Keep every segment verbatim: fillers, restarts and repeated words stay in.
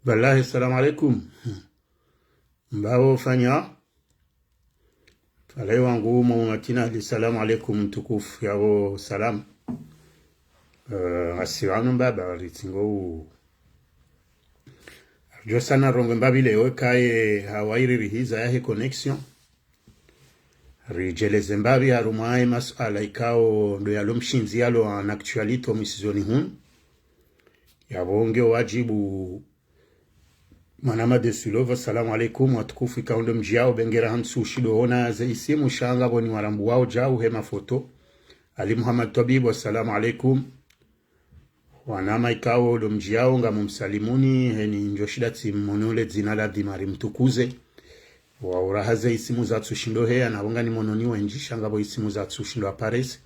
Balahi, salam alaikum. Mbapvo fanya. Falahi wangu mwa umatina hali salam alaikum mtukufu, yapvo salam. Eh, asi wanu mbaba, ritsingo u. Djo sana rongowe mbapvi leo, kaye hawairiri hiza yahe connexion. Ridjeleze mbapvi harumwa ye masuala ikao ndo yalo mshindzi yalo en actualité omwisizoni hunu. Yapvo nge wajibu Mwanama de Sulova, salam alaikum, watukufu ikao ndo mdjiyao, bengera hantsu shindo hona ze isimu sha ngapvo ni warambuwao djau he mafoto. Ali Muhammad Tabibu, salam alaikum. Wanama ikao ndo mdjiyao, ngamumsalimuni, heni ndjo shinda tsi mmono le dzina ladhima rimtukuze. Wa uraha ze isimu zatsu shindo heya, na wonga ni mono ni wendji, sha ngapvo isimu zatsu shindo aparece.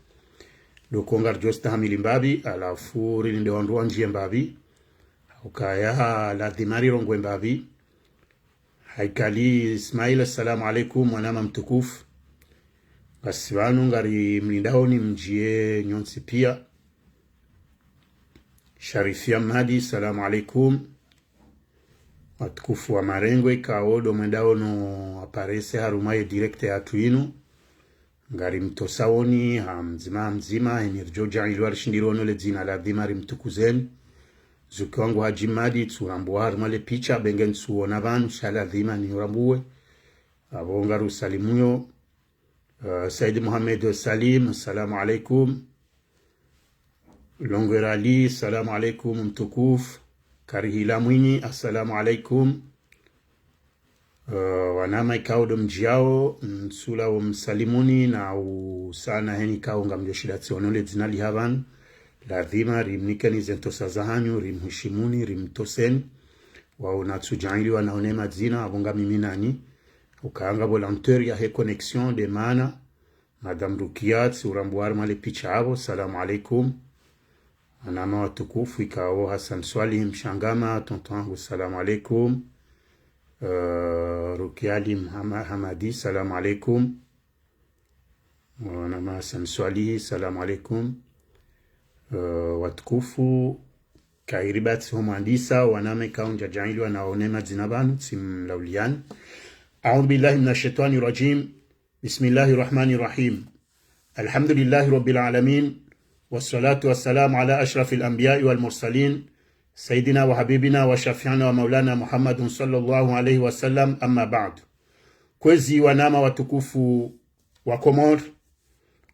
Ndo konga ridjo stahamili mbapvi, halafu rilinde wandru wandjiye mbapvi. Ukaya ladhima rirongowe mbapvi. Haikali Ismail, assalamu alaikum, mwanama mtukufu. Ngasi pvanu ngari mlindao ni mdjiye nyontsi pia. Sharifia Madi, salamu alaikum. Watukufu wa Marengwe, ikao ndo mwendao no aparece harumwa ye direct yahatru inu. Ngari mtosaoni, ha mdzima, ha mdzima, heni ridjo djaaliwa rishindiri ono le dzina ladhima rimtukuzeni. Zuki wangu Hadji Madi, tsurambuwa harumwa le picha, benge ntsuona pvanu, sha ladhima ni urambuwe. Apvo ngari usalimuyo. Eh, Said Mohamed Salim, assalamu alaikum. Longwerali, salamu alaikum, mtukufu. Karihila Mwinyi, assalamu alaikum. Eh, wanama ikao ndo mdjiyao, ntsula wo msalimuni na usana heni ikao ngamdjo shinda tsi ono le dzina liha pvanu. Ladhima rimnikeni ze ntosa zahanyu, rimhishimuni, rimtoseni. Wao natsu djaaliwa naone madzina, apvo nga mimi nani. Ukaya nga volontaire yahe connexion de mana. Madame Rukia, tsurambuwa harumwa le picha apvo, salamu alaikum. Wanama watukufu, ikao Hassan Swalihi Mshangama, tonton wangu, salamu alaikum. Eh, Rukia Ali Mhama-, Hamadi, salamu alaikum. Wanama Hassan Swalihi, salamu alaikum. Eh, watukufu, kairi batsi ho mwandisa, wanama ikao ndja djaaliwa naone madzina pvanu, tsimlauliani. أعوذ بالله من الشيطان الرجيم. بسم الله الرحمن الرحيم. الحمد لله رب العالمين. والصلاة والسلام على أشرف الأنبياء والمرسلين. سيدنا وحبيبنا وشفيعنا ومولانا محمد صلى الله عليه وسلم. أما بعد. Kwezi wanama watukufu wa Komori.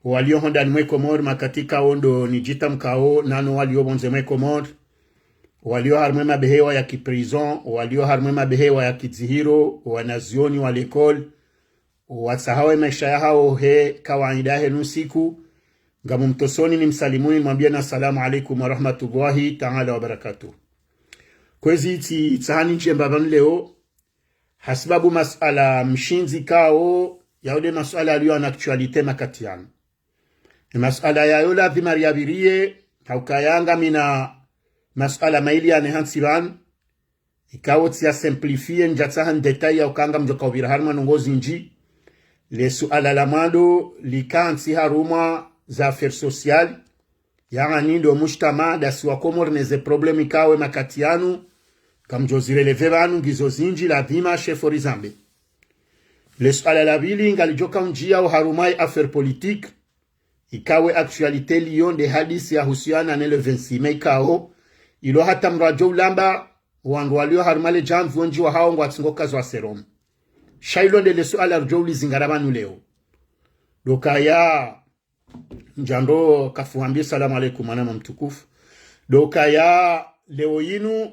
Walio hondani mwe Komori makati ikao ndo nidjita mkao nano walio pvondze mwe Komori. Walio harumwa ye mabehewa ya kiprison, walio harumwa ye mabehewa ya kidzihiro, wanazioni wa lekoli, watsahao ye maesha yahao he kawaida henu siku, ngamumtosoni nimsalimuni nimwambieni assalamu alaikum warahmatullahi taala wabarakatuh. Kwezi tsi, tsahani ndjemba pvanu leo, hasibabu masuala mshindzi ikao, yao nde masuala yalio en actualité makati yanu. Ye masuala yayo ladhima riyapviriye, ha ukaya ngamina masuala mayili yane hantsi pvanu, ikao tsiya simplifier, ndjatsaha ndétail ya ukaya ngamdjoka upvira harumwa ndrongoo zindji. Le suala la mwando lika ntsi harumwa za affaires sociales, yaani ndo mujtamaa, ndasi wa Komori ne ze problèmes ikao ye makati yanu, ngamdjo zirelever pvanu ngizo zindji ladhima shefo rizambe. Le suala la pvili ngalidjoka undjia oharumwa ye affaire politique, ikao ye actualité liyo nde hadisi yahusiana ne le vingt-six mai ikao, ilo hata mradjo ulamba, wandru walio harumwa le djamvi wendji wahao ngwatsingo kazo wa serum. Sha ilo nde le suala ridjo ulizingara pvanu leo. Ndo ukaya, ndjando kafuhambi, salamu alaikum, mwanama mtukufu. Ndo ukaya, leo yinu,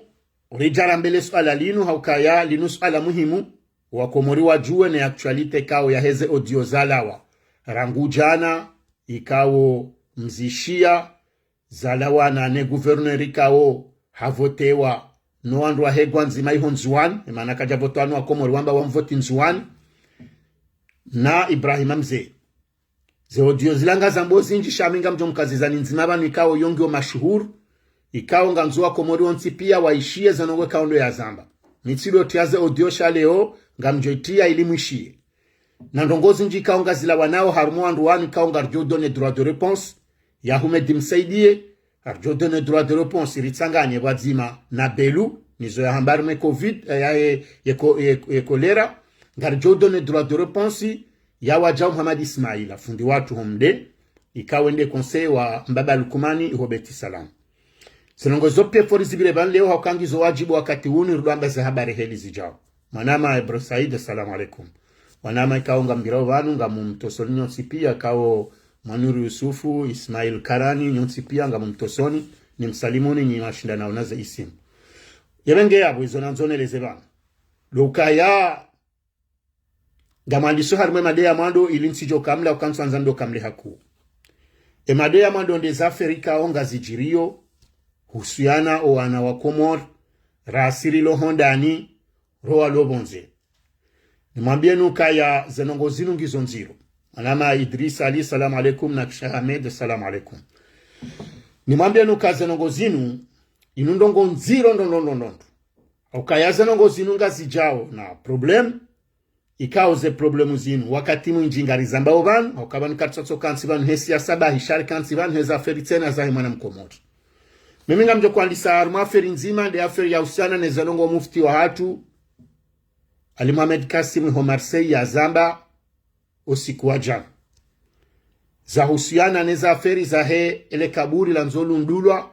ridjarambe le suala linu, ha ukaya, linu suala muhimu, wa Komori wadjuwe ne actualité ikao yaheze audio zalawa. Rangu djana, ikao mzishia, zalawana ne gouverneur ikao havotewa no wandru wahe gwa ndzima iho Ndzuwani, ye mana kadjavotewa no wa Komori wamba wamvoti Ndzuwani, na Ibrahima Mze. Ze audio zila ngazambo zindji sha mi ngamdjo mkaziza ni ndzima pvanu ikao yo ngiyo mashuhuru, ikao ngandzo wa Komori wontsi pia waishiye ze ndrongoo ikao ndo yazamba. Mi tsi ndo tiya ze audio sha leo, ngamdjo itiya ili mwishiye. Na ndrongoo zindji ikao ngazilawanao harumwa wandru wanu ikao ngaridjo donner droit de réponse, ya Houmed Msaidie, ngaridjo donner droit de réponse, ritsanganye pvwadzima na Belu, Izo ya hamba harumwa ye covid, eh, ya, ye, ye, ko- ye, ye kolera, ngaridjo donner droit de réponse ya wadjau Mohamed Ismaila, fundi watru ho Mde, ikao nde conseiller wa Mbaba Lukumani iho Beit Salam. Ze ndrongoo zo piya fori zipvire pvanu leo, hauka ngizo wadjibu wakati unu rudjo amba ze habari heli zidjao. Mwanama Ibra Said, assalamu alaikum. Wanama ikao ngambirao pvanu, ngamumtosoni nyontsi piya, ikao Mwanuri Yusufu, Ismail Karani, nyontsi piya ngamumtosoni, nimsalimuni, nyi mashinda naona ze isimu. Yepvenge yapvo, izo nandzo neleze pvanu. Ndo ukaya, ngamwandiso harumwa ye mada ya mwando ili ntsidjo kamla, uka ntsuandza ndo kamle hakuu. Ye mada ya mwando nde ze affaire ikao ngazidjiriyo, husuyana o wana wa Komori, ra asili lo hondani, ro walo pvondze. Nimwambiyeni ukaya ze ndrongoo zinu ngizo ndziro. Mwanama Idris Ali, salamu alaikum, na kisha Ahmed, salamu alaikum. Nimwambiyeni ukaya ze ndrongoo zinu, inu ndrongoo ndziro ndo ndo ndo ndo ndo. Ukaya ze ndrongoo zinu ngazidjao na problème, ikao ze problème zinu wakati mwindji ngarizambao pvanu, hauka pvanu karitsatso kantsi pvanu he siasa bahi, sha ri kantsi pvanu he ze affaire tsena zahe mwana Mkomori. Mimi ngamdjo kwandisa harumwa affaire ndzima, nde affaire ya husuyana ne ze ndrongoo mufti wahatru, Ali Mohamed Kassim iho Marseille yazamba usiku wa djana. Za husuyana ne ze affaire zahe ele kaburi landzo lundulwa,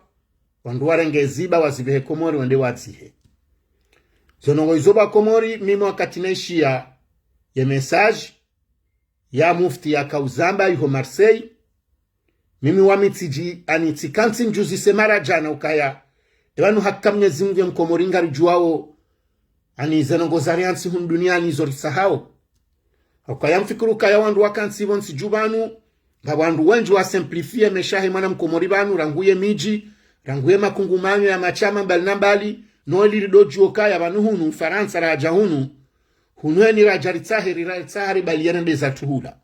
wandru warenge ziba wazipvehe Komori wende wadzihe. Ze ndrongoo izo ba Komori, mimi wakati naishiya ye message ya mufti yakauzamba iho Marseille, mimi wami tsidji, ani tsikantsi ndjuzise mara djana ukaya, epvanu haka Mnyezi Mungu ye Mkomori ngaridjuwao, ani ze ndrongoo zari hantsi hunu duniani izo risahao. Ukaya mfikiri ukaya wandru wakantsi pvontsi dju pvanu, ngapvo wandru wendji wa simplifier maesha yahe mwana Mkomori pvanu, rangu ye midji, rangu ye makungumanyo ya mashama mbali na mbali, no liri ndo djuo ukaya pvanu hunu Farantsa radja hunu, hunu eni radja ritsahe, ri- ritsaha ribali yena nde zatru hula.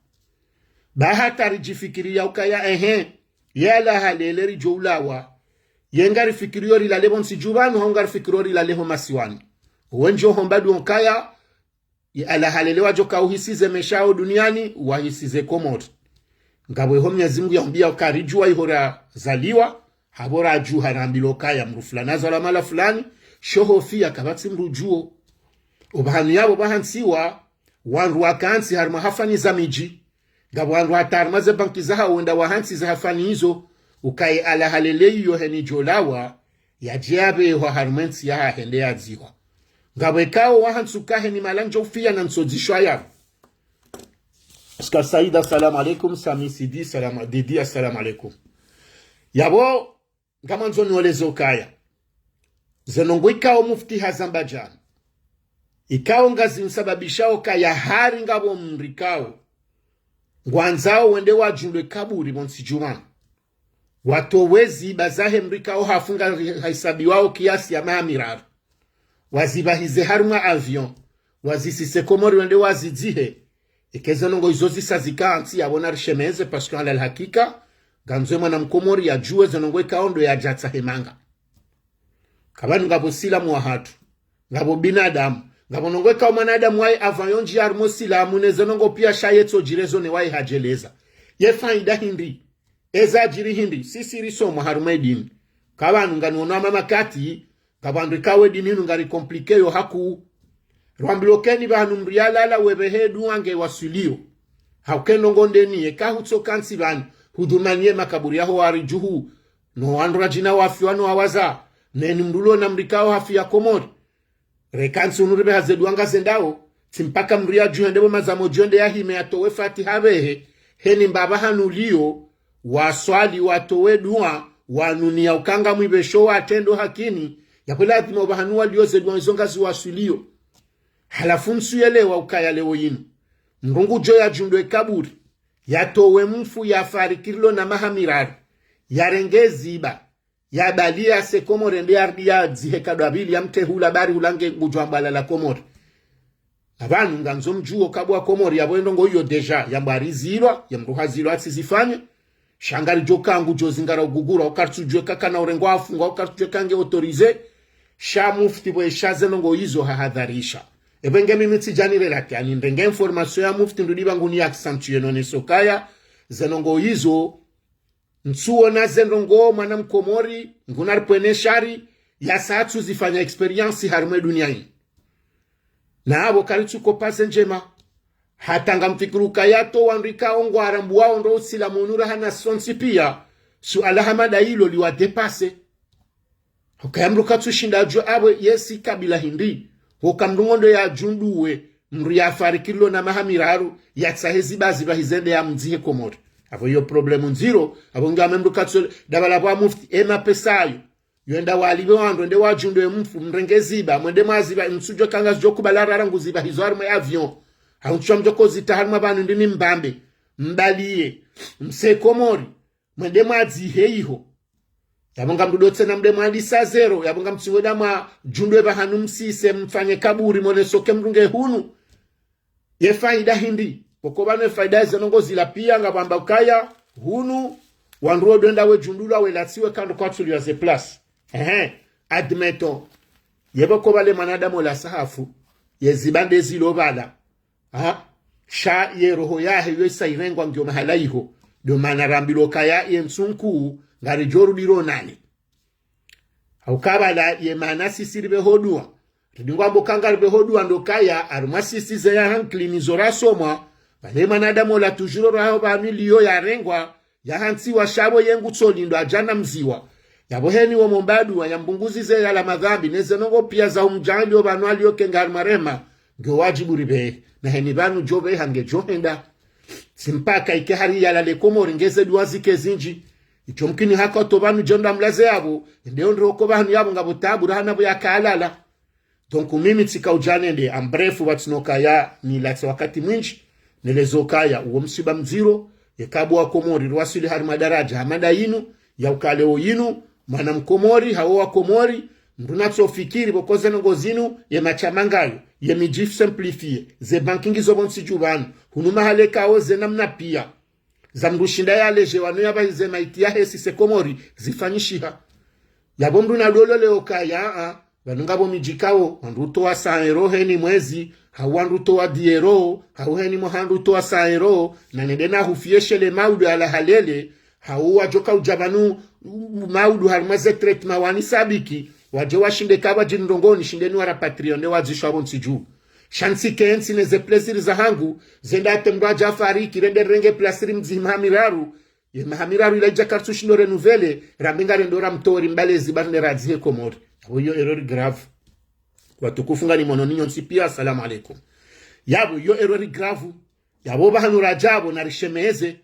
Ba hata ridjifikiriya ukaya, ehe, ye ala halele ridjo ulawa, ye ngarifikiriyo rilale pvontsi dju pvanu, hau ngarifikiriyo rilale ho masiwani. Wendji ohomba ndo ukaya, ye ala halele wadjo ka uhisize maesha yao duniani, wahisize Komori. Ngapvo iho Mnyezi Mungu yahumbiya uka ridjuwa iho razaliwa, hapvo radjuha rambilwa ukaya mdru fulani hazalwa mahala fulani, sha ho fiya kapvatsi mdru djuo. Opvahanu yapvo pvahantsiwa, wandru wakantsi harumwa hafani za midji. Ngapvo wandru hata harumwa ze banki zahao wenda wahantsi ze hafani izo, ukaya ye ala halele iyo heni djo lawa, yadje yapvehwa harumwa entsi yahahe nde yadzihwa. Ngapvo ikao wahantsi uka heni mahala ndjo ufiya na ntsodzishwa yapvo. Askar Said, assalamu alaikum. Sami Sidi, salam, Didi, assalamu alaikum. Yapvo, ngamwandzo niweleze ukaya, ze ndrongoo ikao mufti hazamba djana, ikao ngazimsababishao ukaya hari ngapvo mdru ikao ngwandzao wende wadjundwe kaburi pvontsi dju pvanu, watowe ziba zahe mdru ikao hafu ngahahisabiwao kiasi ya maha miraru, wazipvahize harumwa avion, wazisise Komori wende wazidzihe. Eka ze ndrongoo izo zisa zikantsi, yapvo narishemeze, parce que ala alhakika, ngandzo ye mwana Mkomori yadjuwe ze ndrongoo ikao ndo yadjatsahe manga. Kapvanu ngapvo silamu wahatru, ngapvo binadamu, ngapvo ndrongoo ikao mwanadamu waye apvayo ndjiya harumwa silamu, ne ze ndrongoo piya sha yetso djiri zo ne waye hadjeleza. Ye faida hindri? Eza djiri hindri? Sisi risomwa harumwa ye dini. Kapvanu nganiono ama makati, ngapvo wandru ikao ye dini inu ngari compliquer yo hakuu. Rwambilwa ukaya eni pvanu mdru yalala wepvehe dua nge waswiliyo. Hauka ye ndrongoo ndeni, eka hutso kantsi pvanu, hudhumaniye makaburi yaho wari djuhu, no wandru radjina wafiwa no wawaza, neni mdru ulo na mdru ikao hafiya Komori. Reka ntsi hunu ripveha ze dua ngazendao, tsi mpaka mdru yadjuhe nde pvo mazamo djo nde yahime yatowe fatiha pvehe, heni mbapvi hanu uliyo, waswali watowe dua, wanuniya uka ngamwipvesho watrendo hakini, yapvo lazima opvahanu waliyo ze dua izo ngaziwaswiliyo. Halafu msuyelewa ukaya leo yinu, mdru ngudjo yadjundwe kaburi, yatowe mfu yafariki rilo na maha miraru, yarenge ziba, yabali yase Komori yende yarudi yadzihe kadwa pvili yamtehula bari ulange ngudjo ambwa lala Komori. Na pvanu ngandzo mdjuwe ukaya Komori yapvo ye ndrongoo iyo déjà yambwa rizilwa, ye mdru hazilwa atsizifanye. Sha ngaridjo ka ngudjo zingara ugugura, uka ritsudjuwe eka kana urengwa afungwa, uka ritsudjuwe eka nge autorisé. Sha mufti pvo esha ze ndrongoo izo hahadharisha. Epvenge mimi tsidja nirelate, ani ndrenge information ya mufti ndrudi pvangu ni accentuer nonese ukaya ze ndrongoo izo, ntsuona ze ndrongoo mwana Mkomori, nguna ripvwene shari, yasatsu zifanya expérience harimwa ye dunia yinu. Na apvo karitsu kopa ze ndjema. Hata ngamfikiri ukaya to wandru ikao ngwarambuwao ndo usilamu unu rahana sontsi pia, suala hama nda ilo liwa dépasser. Hukaya mndru katsu shinda adjuwe apvo yesi kabila hindri. Huka mndru ngondo yadjundruwe, mndru yafariki lilo na maha miraru, yatsahe ziba ziba hizende yamdzihe Komori. Apvo iyo problème ndziro, apvo ngame mndru katsu, ndapvala pvwa mufti, ema pesa ayo. Yo enda walipve wandru, ende wadjundruwe mfu, mrenge ziba, mwende mwaziba, mtsudjo kanga zidjo kubala rara ngu ziba hizo harimwa ye avion. Hau ntswa mdjo kozita harimwa pvanu ndini mbambe, mbaliye, mse Komori, mwende mwadzihe iho. Yapvo ngamdjo tsena mde mwalisa zéro, yapvo ngamtsingo enda mwadjundruwe pvahanu msise, mfanye kaburi, mone soke mrunge hunu. Ye faida hindri, pvoko pvanu ye faida yeze ndrongoo zila pia ngapvo amba ukaya, hunu, wandru wo ndo wenda wedjundrulwa welatsiwe kandru kwatsuliwa ze place. Ehe, admettons. Ye pvoko pvale mwanadamu ola sahafu, ye ziba nde zilo pvala. Ha? Sha ye roho yahe yo isa irengwa ngiyo mahala iho. Ndo mana rambilwa ukaya ye ntsu nkuu, ngaridjo rudi ronane. Hauka pvala ye mana sisi ripveho dua. Ridingwa mbo kanga ripveho dua ndo ukaya, harimwa sisi ze ya hankili nizo rasomwa, pvale mwanadamu ola toujours raho pvanu liyo yarengwa, yahantsiwa sha pvo ye ngutso lindwa adjana mziwa. Yapvo heni wo momba dua, yambunguzi ze yala madhambi, neze ndrongoo pia za umdjali yo pvanu aliyo kenga harimwa rema, ngiyo wadjibu ripvehe. Na heni pvanu djo pveha ngedjo henda. Tsi mpaka ike hari yalale Komori ngeze dua zike zindji. Icho mkini haka to pvanu djo ndo amlaze yapvo, ende ondro ko pvanu yapvo ngapvo tabu rahana pvo yaka alala. Donc mimi tsika udja nende, en bref, pvatsina ukaya nilatse wakati mwindji, neleze ukaya, uwo msiba mdziro, yeka pvo wa Komori, riwaswili harimwa daraja hama nda yinu, ya ukaya leo yinu, mwana Mkomori, hau wa Komori, mndru natso fikiri pvoko ze ndrongoo zinu, ye mashama ngayo, ye midji simplifié, ze banki ngizo pvontsi dju pvanu, hunu mahala ikao ze namna pia. Za mndru shinda yalezhe wanu yapvahize maiti yahe sise Komori, zifanyishiha. Yapvo mndru nadolole ukaya, a, pvanu ngapvo midji ikao, wandru utowa cent euros heni mwezi, hau wandru utowa dix euros, hau heni mwaha wandru utowa cent euros, na nende na hufiye shele maudu ala halele, hau wadjoka udja pvanu, maudu harimwa ze traitement wani sabiki, wadje washinde kapvadjiri ndrongoo ni shinde ni wa rapatrier nde wadzishwa pvontsi dju. Sha ntsi kentsi neze plaisir zahangu, zenda ate mndru adja fariki, rende renge place rimdzihe maha miraru, ye maha miraru ila idja karitsu shindo renouveler, rambe ngarendo ramtowe rimbale ziba rende radzihe Komori. Yapvo iyo erreur grave. Watukufu nganimwono ninyi nyontsi pia, assalamu alaikum. Yapvo iyo erreur grave. Yapvo pvahanu radja pvo narishemeze.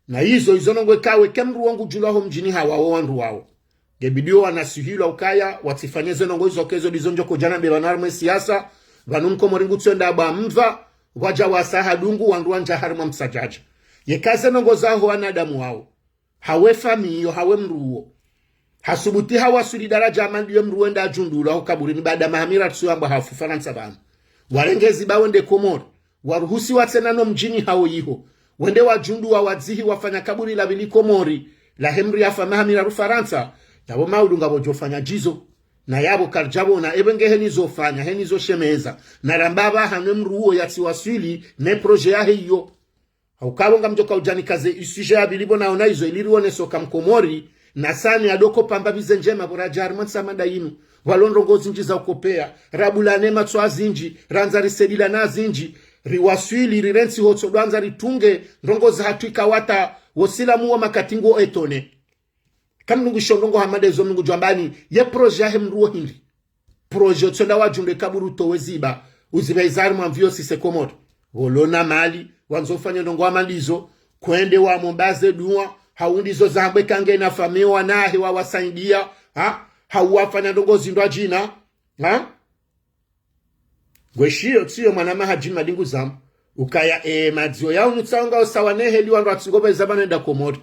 Na izo, izo ndrongoo ikao eka mndru wo ngudjulwa ho mdjini hawo wo wandru wawo, ngebidi yo wanasihilwa ukaya, watsifanye ze ndrongoo izo kezo ndizo ndjoko djana mbe pvanu harimwa ye siasa, pvanu Mkomori ngutso enda pvwa mva, pvwadja wasa hadungu, wandru wandja harimwa msadjadja. Yeka ze ndrongoo zaho wanadamu wawo, hawe famiyi yo, hawe mndru wo, hasubuti hawaswili daraja hama ndiyo mndru wenda adjundrulwa ho kaburini baada maha miraru tsu yambwa hafu Farantsa pvanu. Warenge ziba wende Komori. Waruhusiwa tsena no mdjini hawo yiho. Wende wadjundruwa wadzihi wafanya kaburi la pvili Komori, lahe mndru yafa maha miraru Farantsa, yapvo maudu ngapvo djofanya djizo. Na yapvo karidja pvona, epvo nge heni zofanya, heni zoshemeza. Na ramba pvahanu ye mndru uwo yatsiwaswili, ne projet yahe iyo. Hauka pvo ngamdjoka udja nikaze i sujet ya pvili pvo naona izo ili riwonese uka Mkomori, na sani adoko pamba pvize ndjema pvo radja harimwa ntsi hama nda yinu. Pvwalo ndrongoo zindji za ukopeya, rabula ne matso azindji, randza risedila na azindji, riwaswili, rirentsi hotso dwandza ritunge, ndrongoo zahatru ikao ata, wo silamu wo makati nguwo étonné. Kamlungu sho ndrongoo hama nda izo mlungu djwambani, ye projet yahe mndru wo hindri. Projet tso enda wadjundre kaburi utowe ziba, uziba iza harimwa mvi yo sise Komori. Pvolo na mali, wandzo ufanye ndrongoo hama ndizo, kwende wamombaze dua, hau ndizo zambwe kange na famiyi wanahe wawasaidia, ha? Hau wafanya ndrongoo zindru adjina, ha? Ngweshiyo, tsiyo mwana mahadjini madingu zamu. Ukaya, e, madzio ya unu tsaonga usawa ne heli wandru watsingo pveza pvanu enda Komori.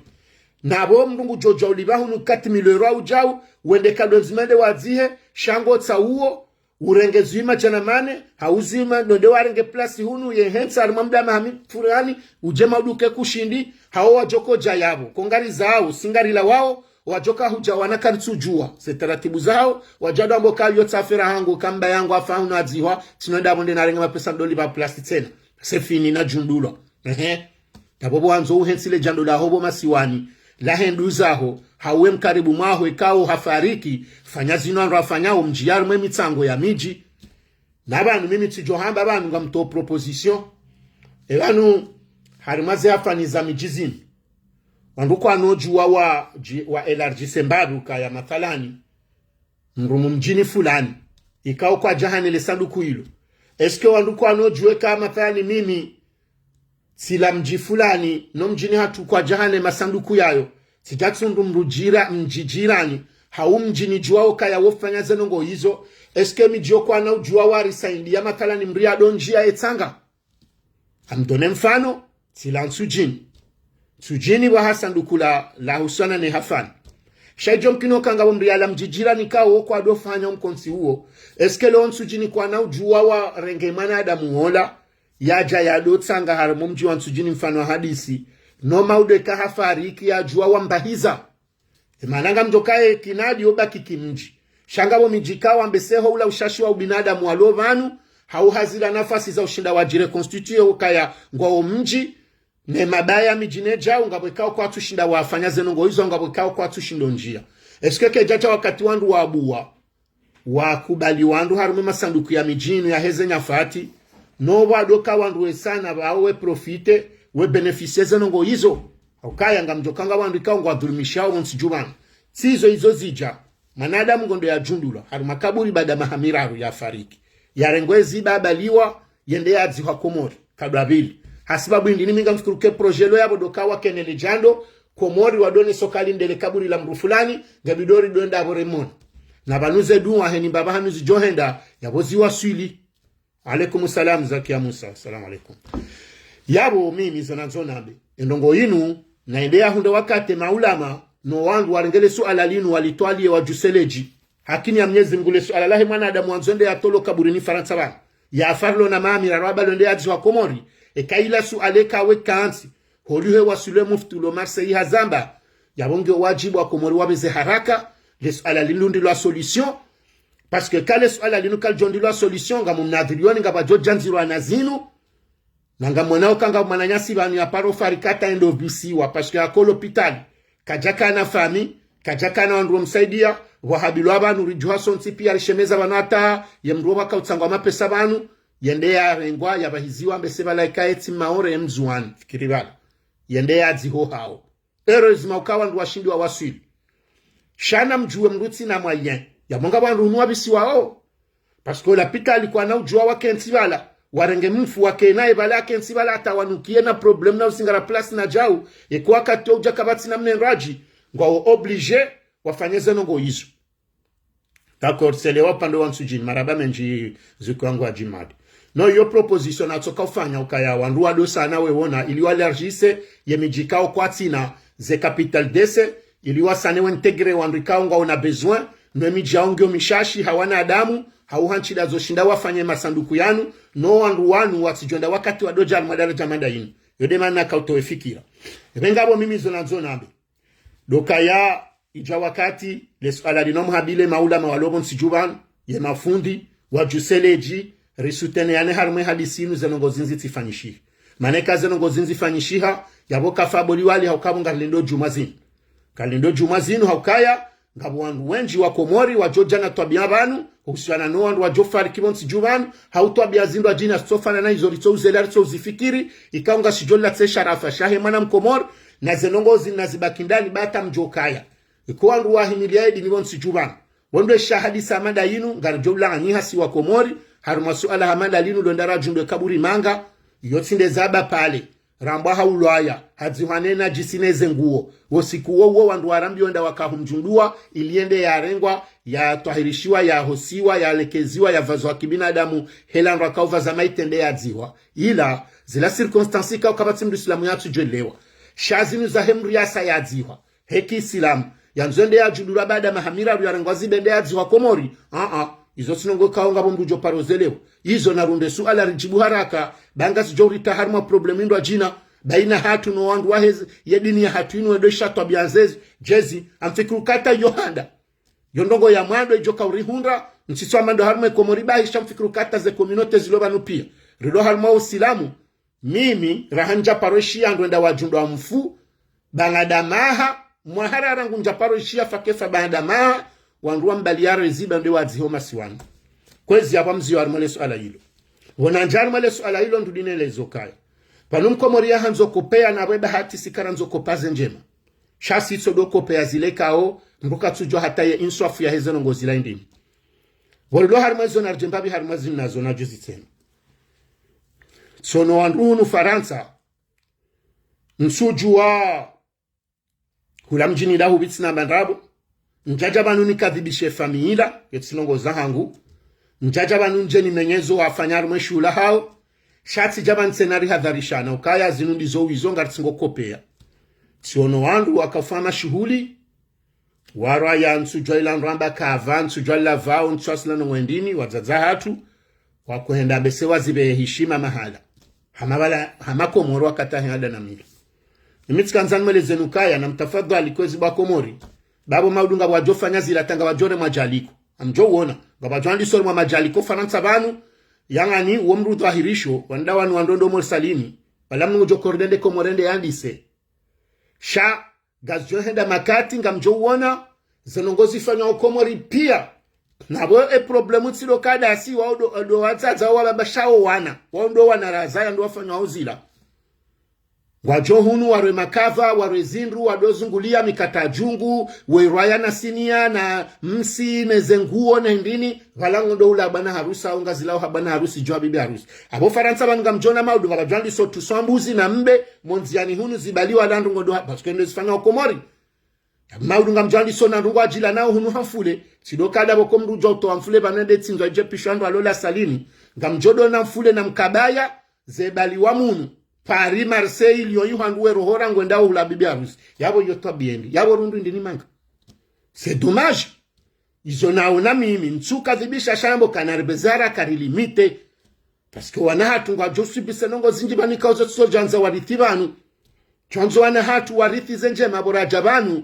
Na pvo mndru ngudjo dja ulipva hunu quatre mille euros audjau, wende kado ndzima ende wadzihe, sha ngo tsa uwo, urenge zihwi madjana mane, hau zihwi ma, nonde warenge place hunu, ye hentsi harimwa mda maha mi fulani, udje maudu ke kushindi, hau wadjoko dja yapvo, ko ngari zao, si ngari la wao, wadjoka hudja wana karitsudjuwa, ze taratibu zao, wadja dwambo ka yo tsi affaire hangu, ka mba yangu afa hunu adzihwa, tsino enda pvo nde narenge mapesa ndolipva place tsena. C'est fini, nadjundrulwa. Ehe. Yapvo pvo wandzo uhentsi le djando laho pvo masiwani. lahe nduzaho, hau we mkaribu mwaho ikao hafariki, fanya zinu wandru wafanyao, mdjiya harumwa ye mitsango ya midji. Na pvanu mimi tsidjo hamba pvanu ngamtowo proposition. E pvanu, harumwa ze affaires za midji zinu, wandru kwanodjuwa wa, dji-, wa élargir ze mbapvi ukaya mathalani, mdru mdjini fulani, ikao kwadja hane le sanduku ilo. Est-ce que wandru kwanodjuwa eka mathalani mimi, tsila mdji fulani, no mdjini hatru kwadja hane masanduku yayo, tsidja tsundru mdru djira-, mdji djirani, hau mdjini djuwao ukaya wo fanya ze ndrongoo izo, est-ce que midji yo kwana udjuwa warisaidiya mathalani mdru yado ndjiya ye tsanga? Ngamdone mfano, tsila Ntsudjini. Ntsudjini pvwa ha sanduku la, la huswana ne affaires. Sha idjo mkino kanga pvo mdru yala mdji djirani ikao wo kwado fanya mkontsi uwo. Est-ce que leo Ntsudjini kwana udjuwa warenge mwanadamu wola, yadja yado tsanga harumwa mdji wa Ntsudjini mfano wa hadisi, no maude ka hafariki yadjuwa wambahiza? E mana ngamdjo kaye kinadi yo baki kimdji. Sha ngapvo midji ikao wambe seho ula ushashi wa ubinadamu walo pvanu, hau hazila nafasi za ushinda wadjireconstituer ukaya ngwao mdji, ne mabaya midji ne djau, ngapvo ikao kwatsushinda wafanya ze ndrongoo izo, ngapvo ikao kwatsushindo ndjiya. Est-ce que kedjadja wakati wandru wabuwa, wakubali wandru harumwa ye masanduku ya midji inu yaheze nyafati, no pvwado ka wandru wesana pvao we profiter, we bénéficier ze ndrongoo izo? Ukaya ngamdjo kanga wandru ikao ngwadhulumishao pvo ntsi dju pvanu. Tsi izo izo zidja, mwanadamu ngondo yadjundulwa harumwa kaburi baada maha miraru yafariki, yarengwe ziba abaliwa, yende yadzihwa Komori, kadwa pvili. Hasibabu indri ni mi ngamfikiri ke projet lo yapvo ndo ka wakene le djando, Komori wadone soka linde le kaburi la mdru fulani, ngapvi ndo ridjo enda apvo remone. Na pvanu ze duwa heni mbapvi hanu zidjo henda, yapvo ziwaswili. Alaikum salam, Zakia Musa. Salam alaikum. Yapvo mimi zo nandzo nambe, e ndrongoo inu, na ende yahundre wakati maulama, no wandru warenge le suala linu walitwaliye wadjuseledji. Hakini ya Mnyezi Mngu le suala lahe mwanadamu wandzo ende yatolwe kaburini Farantsa pvanu, yafariki lo na maha miraru abaliwa ende yadzihwa Komori, eka ila suala eka we kantsi, holiho waswili mufti ulo Marseille hazamba, yapvo nge wadjibu wa Komori wapveze haraka, le suala linu lundrwe la solution, parce que ka le suala linu kalidjo ndrwa la solution, ngamumnadhirioni ngapvadjo djandzirwa na zinu, na ngamwonao ka nga mwananyasi pvanu yaparo fariki hata endo pvisiwa, parce que hako lopitali, kadjakana fami, kadjakana wandru wamsaidiya, pvwahabilwa pvanu ridjuha sontsi piya rishemeza pvanu hata ye mdru wopvaka utsangwa mapesa pvanu, yende yarengwa, yapvahiziwa mbese pvala ika yetsi Maore ye Mdzuwani, fikiri pvala. Yende yadziho hao. Heureusement uka wandru washindi wawaswili. Sha na mdjuwe mdru tsi na moyen. Yapvo ngapvo wandru hunu wapvisiwao. Parce que lapitali kwana udjuwa wakentsi pvala, warenge mfu wakenaye pvala akentsi pvala hata wanukiye na problème na usingara place na djau, eka wakati wo udja kapvatsi na mnendradji, ngwao obligé wafanye ze ndrongoo izo. D'accord, tselewa upande wa Ntsudjini, marahaba mendji zuki wangu wa Djimadi. No, iyo proposition natsoka ufanya ukaya wandru wado sana wewona, ili walargisse ye midji ikao kwatsina ze capital décès, ili wasane waintégrer wandru ikao ngwaona besoin, no ye midji yao ngiyo mishashi, hawana adamu, hau hantsi nda zo shinda wafanye masanduku yanu, no wandru wanu watsidjo enda wakati wado dja harumwa daradja mada inu. Yo nde mana kautowe fikira. Epvo ngapvo mimi zo nandzo nambe. Ndo ukaya idja wakati, le suala linu mhabiliye maulama walo pvo ntsi dju pvanu, ye mafundi, wadjuseledji, risouteneyane harumwa ye hadisi inu ze ndrongoo zindji zitsifanyishiha. Mana eka ze ndrongoo zindji zifanyishiha, yapvo kafa boli wali hauka pvo ngarilindo djumwa zinu. Ngarilindo djumwa zinu haukaya, ngapvo wandru wendji wa Komori wadjo dja na twabiya pvanu, husiana no wandru wadjo fariki pvo ntsi dju pvanu, hau twabiya zindru adjina zitsofanana na izo ritso uzela ritso uzifikiri, ikao ngasidjo latse sharafa shahe mwana Mkomori, na ze ndrongoo zinu nazibaki ndani bata mdjo kaya. Eka wandru wahimiliya ye dini pvo ntsi dju pvanu, wendo esha hadisi ya mada inu, ngaridjo ulaanyiha si wa Komori, harumwa suala ha mada linu lo enda radjundwe kaburi manga, iyo tsi nde zaba pale, rambwa haulwaya, hadzihwa ne nadjisi ne ze nguo. Wo siku wo uwo wandru warambiwa enda waka humdjundua, ili yende yarengwa, yatwahirishiwa, yahosiwa, yalekeziwa, yapvazwa kibinadamu, hela ndro akauva za maiti ende yadzihwa. Ila, zila circonstances ikao kapvatsi mdru Islamu yatsudjo elewa. Sha zinu zahe mdru yasa yadzihwa he kiislamu, yandzo ende yadjundulwa baada maha miraru yarengwa ziba ende yadzihwa Komori. Aa, izo tsi ndrongoo ikao ngapvo mdru djo paro zelewa. Izo narunde suala ridjibu haraka, ba ngazidjo urita harumwa problème ndo adjina, baina hatru no wandru waheze, ye dini ya hatru inu wendo esha twabiya ndzezi, djezi, ngamfikiri uka hata iyo handa. Yo ndrongoo ya mwando idjo kaurihundra, ntsitso amba ndo harumwa ye Komori bahi sha ngamfikiri uka hata ze communauté zilo pvanu piya. Rilo harumwa uislamu, mimi, raha ndja paro shiya ndo enda wadjundwa mfu, baada maha, mwaha ra rangu ndja paro ishiya fakefa baanda maha, wandru wa mbali yaro eziba nde wadziho masiwani. Kwezi yapvo mziyo harimwa le suala ilo. Wona ndja harimwa le suala ilo ndrudi nelezo kaya. Pvanu mkomori yahandzo kopeya na pvwe bahati si karandzo kopa ze ndjema. Sha si tsodo kopeya zile kao, mndru katsudjua hata ye inswafu yaheze ndrongoo zila indrini. Pvo rilo harimwa izo na ridjemba pvi harimwa zinu nazo na juzi tsena. Tsiono wandru hunu Farantsa, ntsudjua hula mdjini lahu pvi tsina mba ndrabo. Ndjadja pvanu nikadhibishe famiyi ila, ye tsi ndrongoo zahangu. Ndjadja pvanu ndje nimenye zo wafanya harumwa e shuhula hawo. Sha tsidja pvanu tsena rihadharishana, ukaya zinu ndizo wizo ngaritsingo kopeya. Tsiono wandru wakafa mashuhuli, warwaya ntsudjua ila ndrwamba kava, ntsudjua ila vao, ntsudjua sila ndrongoo indrini, wadzadze hatru, wakohenda bese wazipve hishima mahala. Hama pvala, hama Komoro wakati handa na mila. Imi tsikandza nimwelezeni ukaya na mtafadhwali kwezi bo Wakomori. Bapvo maudu ngapvo wadjofanya zila hata ngapvo wadjore mwa djaliko. Amdjo uona, ngapvo wadjo andisa ori mwa madjaliko Farantsa pvanu, yangani uwo mndru udhwahirisho, wandru wanu wandro ndo mori salini, pvala mndru ngudjo kori nde Komori nde yandise. Sha, ngazidjo henda makati, ngamdjo uona, ze ndrongoo zifanywa ho Komori piya. Na pvo e problème tsi ndo kada si, wao ndo, ndo wadzadze wao wababa sha wo wana. Wao ndo wana razaya ndo wafanywa ho zila. Ngwadjo hunu warwe makava, warwe zindru, wado zunguliya mikata djungu, werwaya na siniya, na msi, ne ze nguo, ne ndrini, pvala ngondo hula bwana harusi, au ngazilao ha bwana harusi, djua bibi harusi. Apvo Farantsa pvanu ngamdjo ona maudu, pvala djwandi so tuswa mbuzi na mbe, mo ndziani hunu zibaliwa la ndrongoo ndo ha, parce que ndo zifanywa ho Komori. Maudu ngamdjo andisa ona ndrongoo adjila nao hunu ha mfule, tsi ndo kada pvoko mndru udjua utowa mfule pvanu nde tsindzwa idje pishwa ndro alola salini, ngamdjo do ona mfule na mkabaya, zebaliwa munu, Paris, Marseille, Lyon, yuhandu we rohora ngwenda hula bibi harusi. Yapvo yo twabiya indri, yapvo rundru indrini manga. C'est dommage. Izo naona mimi, ntsukadhibisha sha nambo kana ribezara kari limite. Parce que wana hatru ngwadjo subir ze ndrongoo zindji pvanu ikao zo tsi zo djandza warithi pvanu. Djwandzo wana hatru warithi ze ndjema pvo radja pvanu.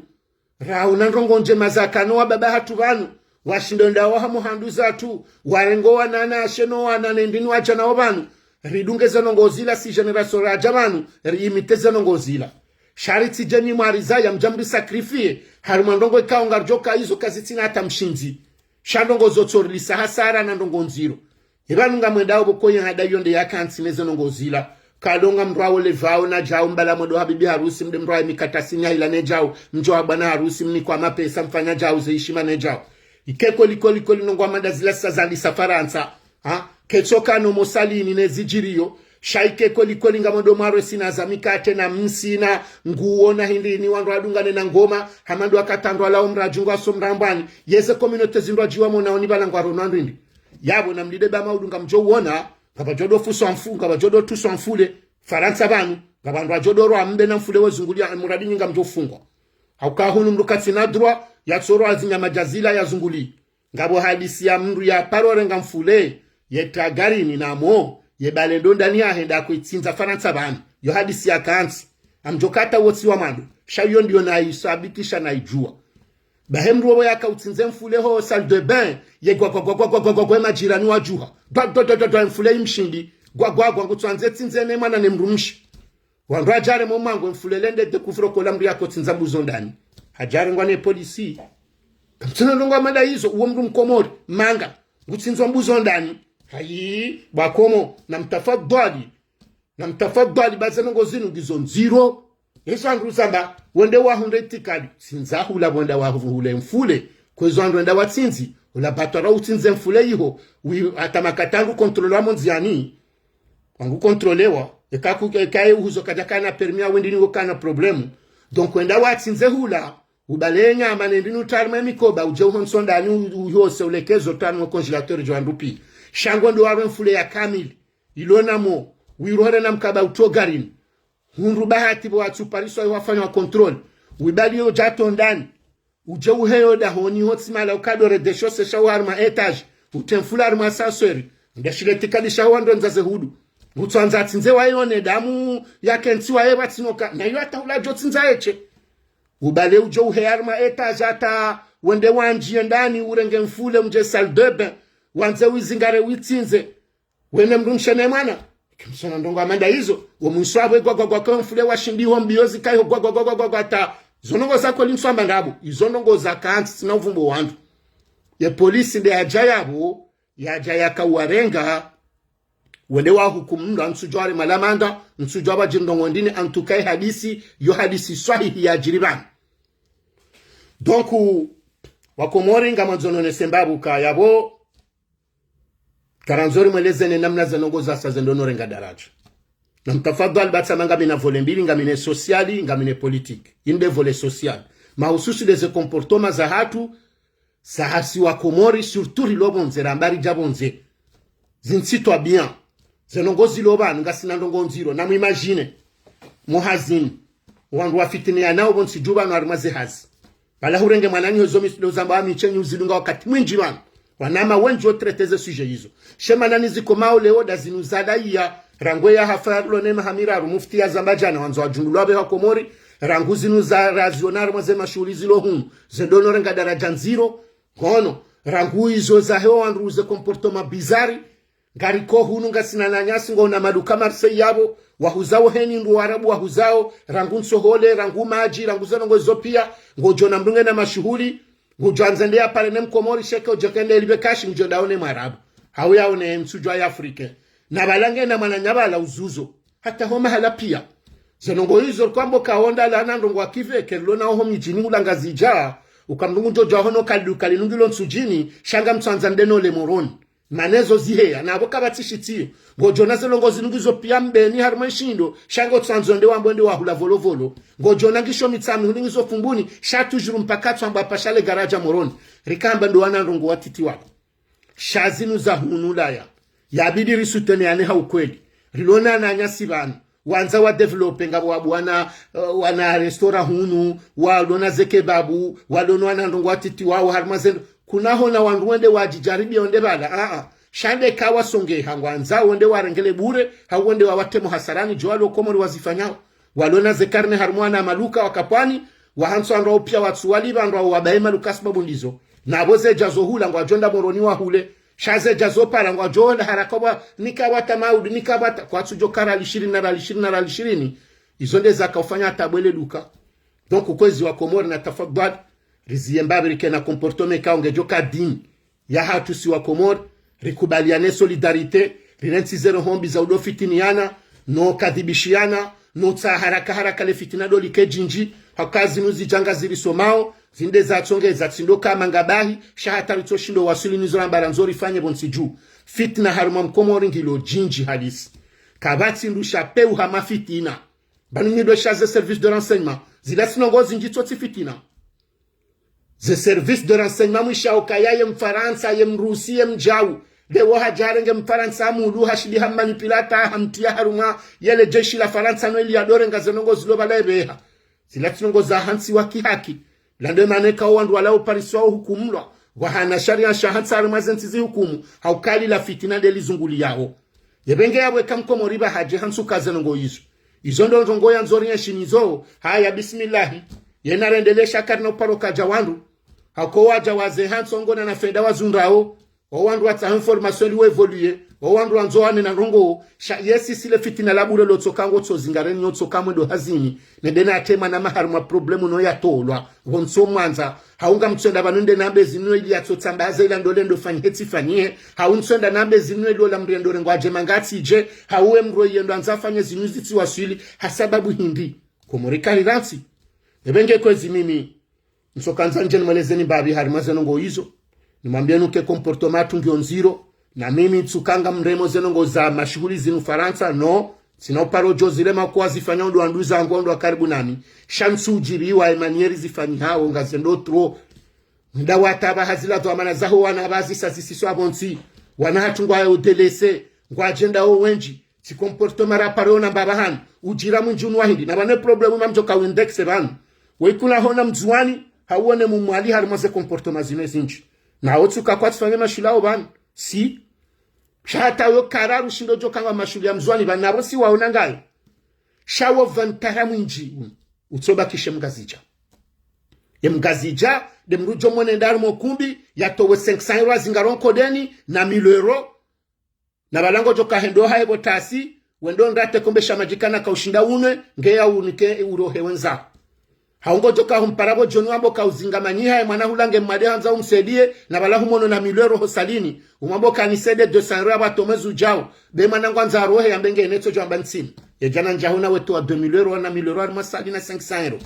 Raona ndrongoo ndjema zakana wababa hatru pvanu. Washindo ndawo ha muhandru zatru. Warengo wanana ashe no wana ne ndrini wadja nao pvanu. Ridunge ze ndrongoo zila si génération radja pvanu. Riimite ze ndrongoo zila. Sha ritsidje ni mwarizaya mdja mri sacrifier. Harimwa ndrongoo ikao ngaridjo ka izo kazitsina hata mshindzi. Sha ndrongoo zo tsorilisa hasara na ndrongoo ndziro. Ipvanu ngamwendao pvoko ye hada iyo nde yakantsi ne ze ndrongoo zila. Kadonga mndru awo le vao na djao mbala mwendo ha bibi harusi mde mndru aye mikata siniya hila ne djao. Mdjo ha bwana harusi mnikwa mapesa mfanya djao ze hishima ne djao. Ike kweli kweli kweli ndrongoo amanda zila sa zandisa Farantsa. Ha? Ketsoka no mo salini ne zidjiriyo. Sha ike kweli kweli ngamwendo mwarwe sina za mikate na msi na nguo na hindrini wandru wadungane na ngoma. Hama ndo wakati wandru walao mradjungu waso mrambwani. Yeze communauté zindru adjiwa mona oni pvala ngwarono andru indri. Yapvo na mlide ba maudu ngamdjo uona, ngapvadjo do fuswa mfu, ngapvadjo do tuswa mfule, Farantsa pvanu, ngapvo wandru wadjo do rwa mbe na mfule wezunguliya, muradi nyi ngamdjo fungwa. Hauka hunu mndru katsina droit, yatsorwa zinyama dja zila yazunguli. Ngapvo hadisi ya mndru ya paro renga mfule, ye tagarini na mo, ye bale ndo ndani yahenda kuitsindza Farantsa pvanu. Yo hadisi ya kantsi. Amdjo kata wotsi wa mwando. Sha iyo ndiyo na isabitisha na idjua. Bahe mndru wowo yaka utsindze mfule ho salle de bain, ye gwa gwa gwa gwa gwa gwa gwa gwa gwa majirani wadjuha. Dwa dwa dwa dwa dwa mfule imshindi. Gwa gwa gwa ngutso andze tsindze ne mwana ne mdrumshe. Wandru adjare mo mwango mfule lende découvrir kola mndru yako tsindza mbuzo ndani. Hadjare ngwa ne polisi. Kamtsina ndrongoo amanda izo, uwo mndru mkomori, manga. Ngutsindzwa mbuzo ndani. Hayi, bwa Komo, na mtafadhwali. Na mtafadhwali ba ze ndrongoo zinu ngizo ndziro. Yesu andru zamba, wende wahundre itikadi. Tsindza hula wenda wahule mfule. Kwezo andru wenda watsindzi. Hula batwara utsindze mfule iho. Wi, hata makati angu contrôler wa mo ndziani. Wangu contrôler wa. Eka ku, eka ye uhuzo kadja kana permis ya wendini wo kana problème. Donc wenda watsindze hula. Ubale nyama ne ndrini utrarime mikoba, udje uhonso ndani u-, uhose ulekezo utrarime congélateur djo wandru pi. Sha ngo ndo warwe mfule ya kamili. Ilo na mo, wirohere na mkaba utro garini. Hundru bahati pvo watsupariswa iho wafanywa contrôle. Wibali yo djato ndani. Udje uheyo dahoni ho tsimala ukado rez-de-chaussée sha uharumwa étage. Utre mfule harumwa ascenseur. Ndashile itikadi sha uwandro ndza ze hudu. Ngutswandza atsindze wayo ne damu yake ntsi waye pvatsinoka. Na yo hata hula djo tsindza eche. Ubale udjo uheya harumwa étage hata wende wandjiye ndani urenge mfule mdje salle de bain. Wandze wizingare witsindze. Wene mdrumshe ne mwana. Kemsona ndrongoo amanda izo. Wo mwiso apvo gwa gwa gwa gwa mfule washindi ho mbiyo zikayo gwa gwa gwa gwa gwa gwa hata Izo ndrongoo za kweli ntsu amba ndapvo, izo ndrongoo za kantsi, tsina uvumbo wandru. Ye polisi nde yadja yapvo, yadja yakawarenga, wende wahukumu mndru, ntsudjuwa wale malamanda, ntsudjuwa pvadjiri ndrongoo ndrini, en tout cas ye hadisi, yo hadisi swahihi yadjiri pvanu. Donc, Wakomori ngamwandzo nonese mbapvi ka yapvo, karandzo rimwelezeni namna ze ndrongoo zasa zendo no renga daradja. Na mtafadhwali, ba tsama ngamina volet mbili, ngamina social, ngamina politique. Inde volet social. Mahususu nde ze comportement zahatru, zahasi Wakomori, surtout rilo pvondze, ramba ridja pvondze. Zintsi twabiya. Ze ndrongoo zilo pvanu, ngasina ndrongoo ndziro. Na mwimagine, muhazini. Wandru wafitiniyanao pvontsi dju pvanu harimwa ze hazi. Pvala hurenge mwananyaho zo mi-, lo zamba wa mi nshenyi uzidunga wakati mwindji pvanu. Wanama wendji wo traiter ze sujet izo. She mwananyaho zikomao leo nda zinu zadaiya. Rangu ye yahafa ya rilo ne maha miraru mufti yazamba djana wandzo wadjundulwa pve Wakomori. Rangu zinu za raziona harimwa ze mashuhuli zilo hunu. Zendo no renga daradja ndziro. Ngono. Rangu izo zahe wandru ze comportement bizarre. Ngariko hunu ngasina wananyasi ngwaona maduka Marseille yapvo, wahuzao heni ndo Warabu wahuzao, rangu ntsohole, rangu madji, rangu ze ndrongoo izo piya, ngodjo ona mndru ngena mashuhuli, ngodjo andza ende yapare ne Mkomori sheke udjo kende elipve kashi mdjo ndaone Mwarabu. Hau yaone ntsudjuwa ya Afrique. Na pvala ngena mwananya pvala uzuzo. Hata ho mahala piya. Ze ndrongoo izo kwambo kaonda lana ndrongoo akiveke, rilo na oho midjini hula Ngazidja, uka mndru ngudjo djuwa hono kali, kali nungilo ntsudjini, sha ngamtsuandza ndeno le Moroni. Mana ezo ziheya, napvo kapvatsi shitsi. Ngodjo ona ze ndrongoo zinu ngizo piya Mbeni harimwa nshindo, sha ngotsandzo nde wambo nde wahula Volovolo. Ngodjo ona ngisho Mitsamihuli ngizo Fumbuni, sha toujours mpaka tsamba pvasha le garaja Moroni. Rikamba ndo wana ndrongoo watiti wapvo. Sha zinu za hunu Ulaya. Yabidi risoutenir yane ha ukweli. Rilo na wananyasi pvanu. Wandza wa développer ngapvo wapvo wana, eh, wana restaurant hunu, walo na ze kebabu, walo na wana ndrongoo watiti wao harimwa zendo. Kuna hona wandru wende wadjidjaribiya wende pvala, a-a. Sha nde kawasongeha ngwandzao wende warengele bure, hau wende wawatremo hasarani, djo walo Komori wazifanyao. Walo na ze karne harimwa wana maluka wakapvwani, wahantsi wandru wao piya watsuwali pvandru wao wabaye maluka sababu ndizo. Napvo zedja zo hula ngwadjo enda Moroni wahule. Sha zedja zo para ngwadjo ona haraka pvwa, nika pvwata maudi, nika pvwata, kwatsudjo ka riali shirini na riali shirini na riali shirini. Izo nde zaka ufanya hata bwele duka. Donc, kwezi Wakomori na tafadhwali, riziye mbapvi rike na comportement ikao ngedjo ka dini yahatru si Wakomori, rikubaliane solidarité, rirentsi ze roho mbi za udo fitiniyana, no kadhibishiyana, no tsaha haraka haraka le fitina ndo like djindji, haka zinu zidja ngazirisomao, zinde zatsongeza tsindo kama ngabahi, sha hata ritsoshindo waswili nizo ramba randzo rifanye pvontsi dju. Fitina harumwa Mkomori ngilo djindji halisi. Kapvatsi ndru sha pewu hama fitina. Pvanu nyi ndo sha ze service de renseignement. Zila tsi ndrongoo zindji tsotsi fitina. Ze service de renseignement mwishao kaya ye Mfarantsa, ye Mrusi, ye Mdjau. Leo hadja harenge Mfarantsa mulu, hashindi hammanipulata, hamtriya harumwa yele jeshi la Farantsa no ili yadorenga ze ndrongoo zilo pvala epveha. Zila tsi ndrongoo za hantsi wa kihaki. Lande maneka o wandru wala upariswa uhukumulwa. Wahana shariya sha hantsi harimwa ze ntsi zihukumu. Hauka lila fitina nde lizunguliyao. Yepvenge yapvo eka Mkomori pvahadje hantsi uka ze ndrongoo izo. Izo ndo ndrongoo yandzo rienshi nizo. Haya, bismillahi. Yena rendelesha karina uparo kadja wandru. Hako wadja waze hantsi ongona na fenda wazundrao. O wandru watsaha information ili we évoluer. O wandru wandzo wane na ndrongoo. Sha yesi sile fitina la bure lotsoka ngotso zingareni yotsoka mwendo hazini. Nende na tema na maharimwa problème no yatolwa. Wontso mwandza. Hau ngamtsoenda pvanu nde nambe zinu ili yatsotsambaza ila ndole ndo fanyihe tsi fanyihe. Hau ntsoenda nambe zinu ili ola mriendore ngwadje mangatsi dje. Hau we mro yendo andza fanye zinu zitsi waswili. Hasababu hindri. Komori kali rantsi. Epvenge kwezi mimi. Ntsokandza ndje nimwelezeni mbapvi harimwa ze ndrongoo izo. Nimwambiyeni uke comportement yahatru ngiyo ndziro. Na mimi ntsukanga mremo ze ndrongoo za mashuhuli zinu Farantsa, no. Tsina uparo djo zirema kwa zifanya ndo wandru zangu ndo wa karibu nami. Sha ntsudjiriwa emanière zifanyihao ngazendo trop. Nda watapva hazila dhwamana zaho wana pvazisa zisiswa pvontsi. Wana hatru ngwayo délaissé. Ngwadjendao wendji. Tsi comportement raparo na mbapvi hanu. Udjira mwindji unu wa hindri. Na pvane problème mamdjo ka indexe pvanu. Weikula hona Mndzuwani, hauone Mmwali harimwa ze comportement zinu ezindji. Na otsuka kwatsifanye mashuhuli yao pvanu. Si. Sha hata yo kararu shindo djo kanga mashuhuli ya Mndzuwani pvanu, napvo si waona ngayo. Sha wo pvanu tara mwindji unu. Utsobakishe Mngazidja. Ye Mngazidja, nde mndru djo mwone ndari mo kumbi, yatowe cinq cents euros zingaro nkodeni, na mille euros, na pvala ngodjo kahendo haye pvo tasi, wendo ndrate kombe sha madji kana kaushinda unwe, nge ya unike urohe wendza. Hau ngodjo ka humpara pvo djoni wambe ka uzingamanyiha ye mwana hula nge mwade handza umsaidiye, na pvala humono na mille euros ho salini. Umwambe ka nisaidie deux cents euros ya pvwa to mwezi udjao. Be mwana ngwandzo arohe yambe nge netso djo amba ntsina. Ye djana ndja huna weto wa deux mille euros na mille euros harimwa sali na cinq cents euros.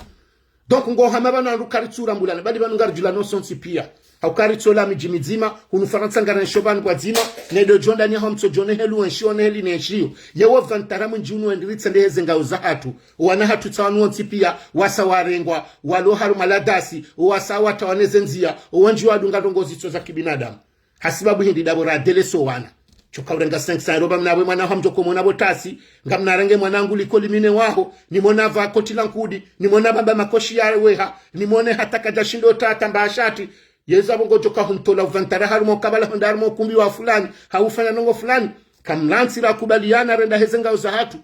Donc ngo hama pvanu wandru karitsu rambulana, bali pvanu ngaridjulana wontsi piya. Hau karitsu ola midji midzima, hunu Farantsa ngari ensho pvanu pvwadzima, ne ndo djo ndani ya ho mtso djo ne helu enshiyo, ne heli ne enshiyo. Ye wo pvantara mwindji unu wendilitse nde heze ngao zahatru. Owana hatru tsi wanu wontsi piya, wasa warengwa, walo harumwa ladasi, owasa watawa ne ze ndziya, owendji wadunga ndrongoo zitso za kibinadamu. Hasibabu hindri dapvo radeleso wana. Sho ka urenga cinq cents euros pvamna pvwe mwana hamdjo komona pvo tasi, ngamna renge mwana hangu likoli mi ne waho, nimona pva koti la nkudi, nimona pvamba makoshi ya weha, nimone hata kadja shindo tata mba ashati, yeza pvo ngodjo ka humtola upvantara harumwa ukabala honda harumwa ukumbi wa fulani, hau ufanya ndrongoo fulani, kamlantsi rakubaliana renda heze ngao zahatru.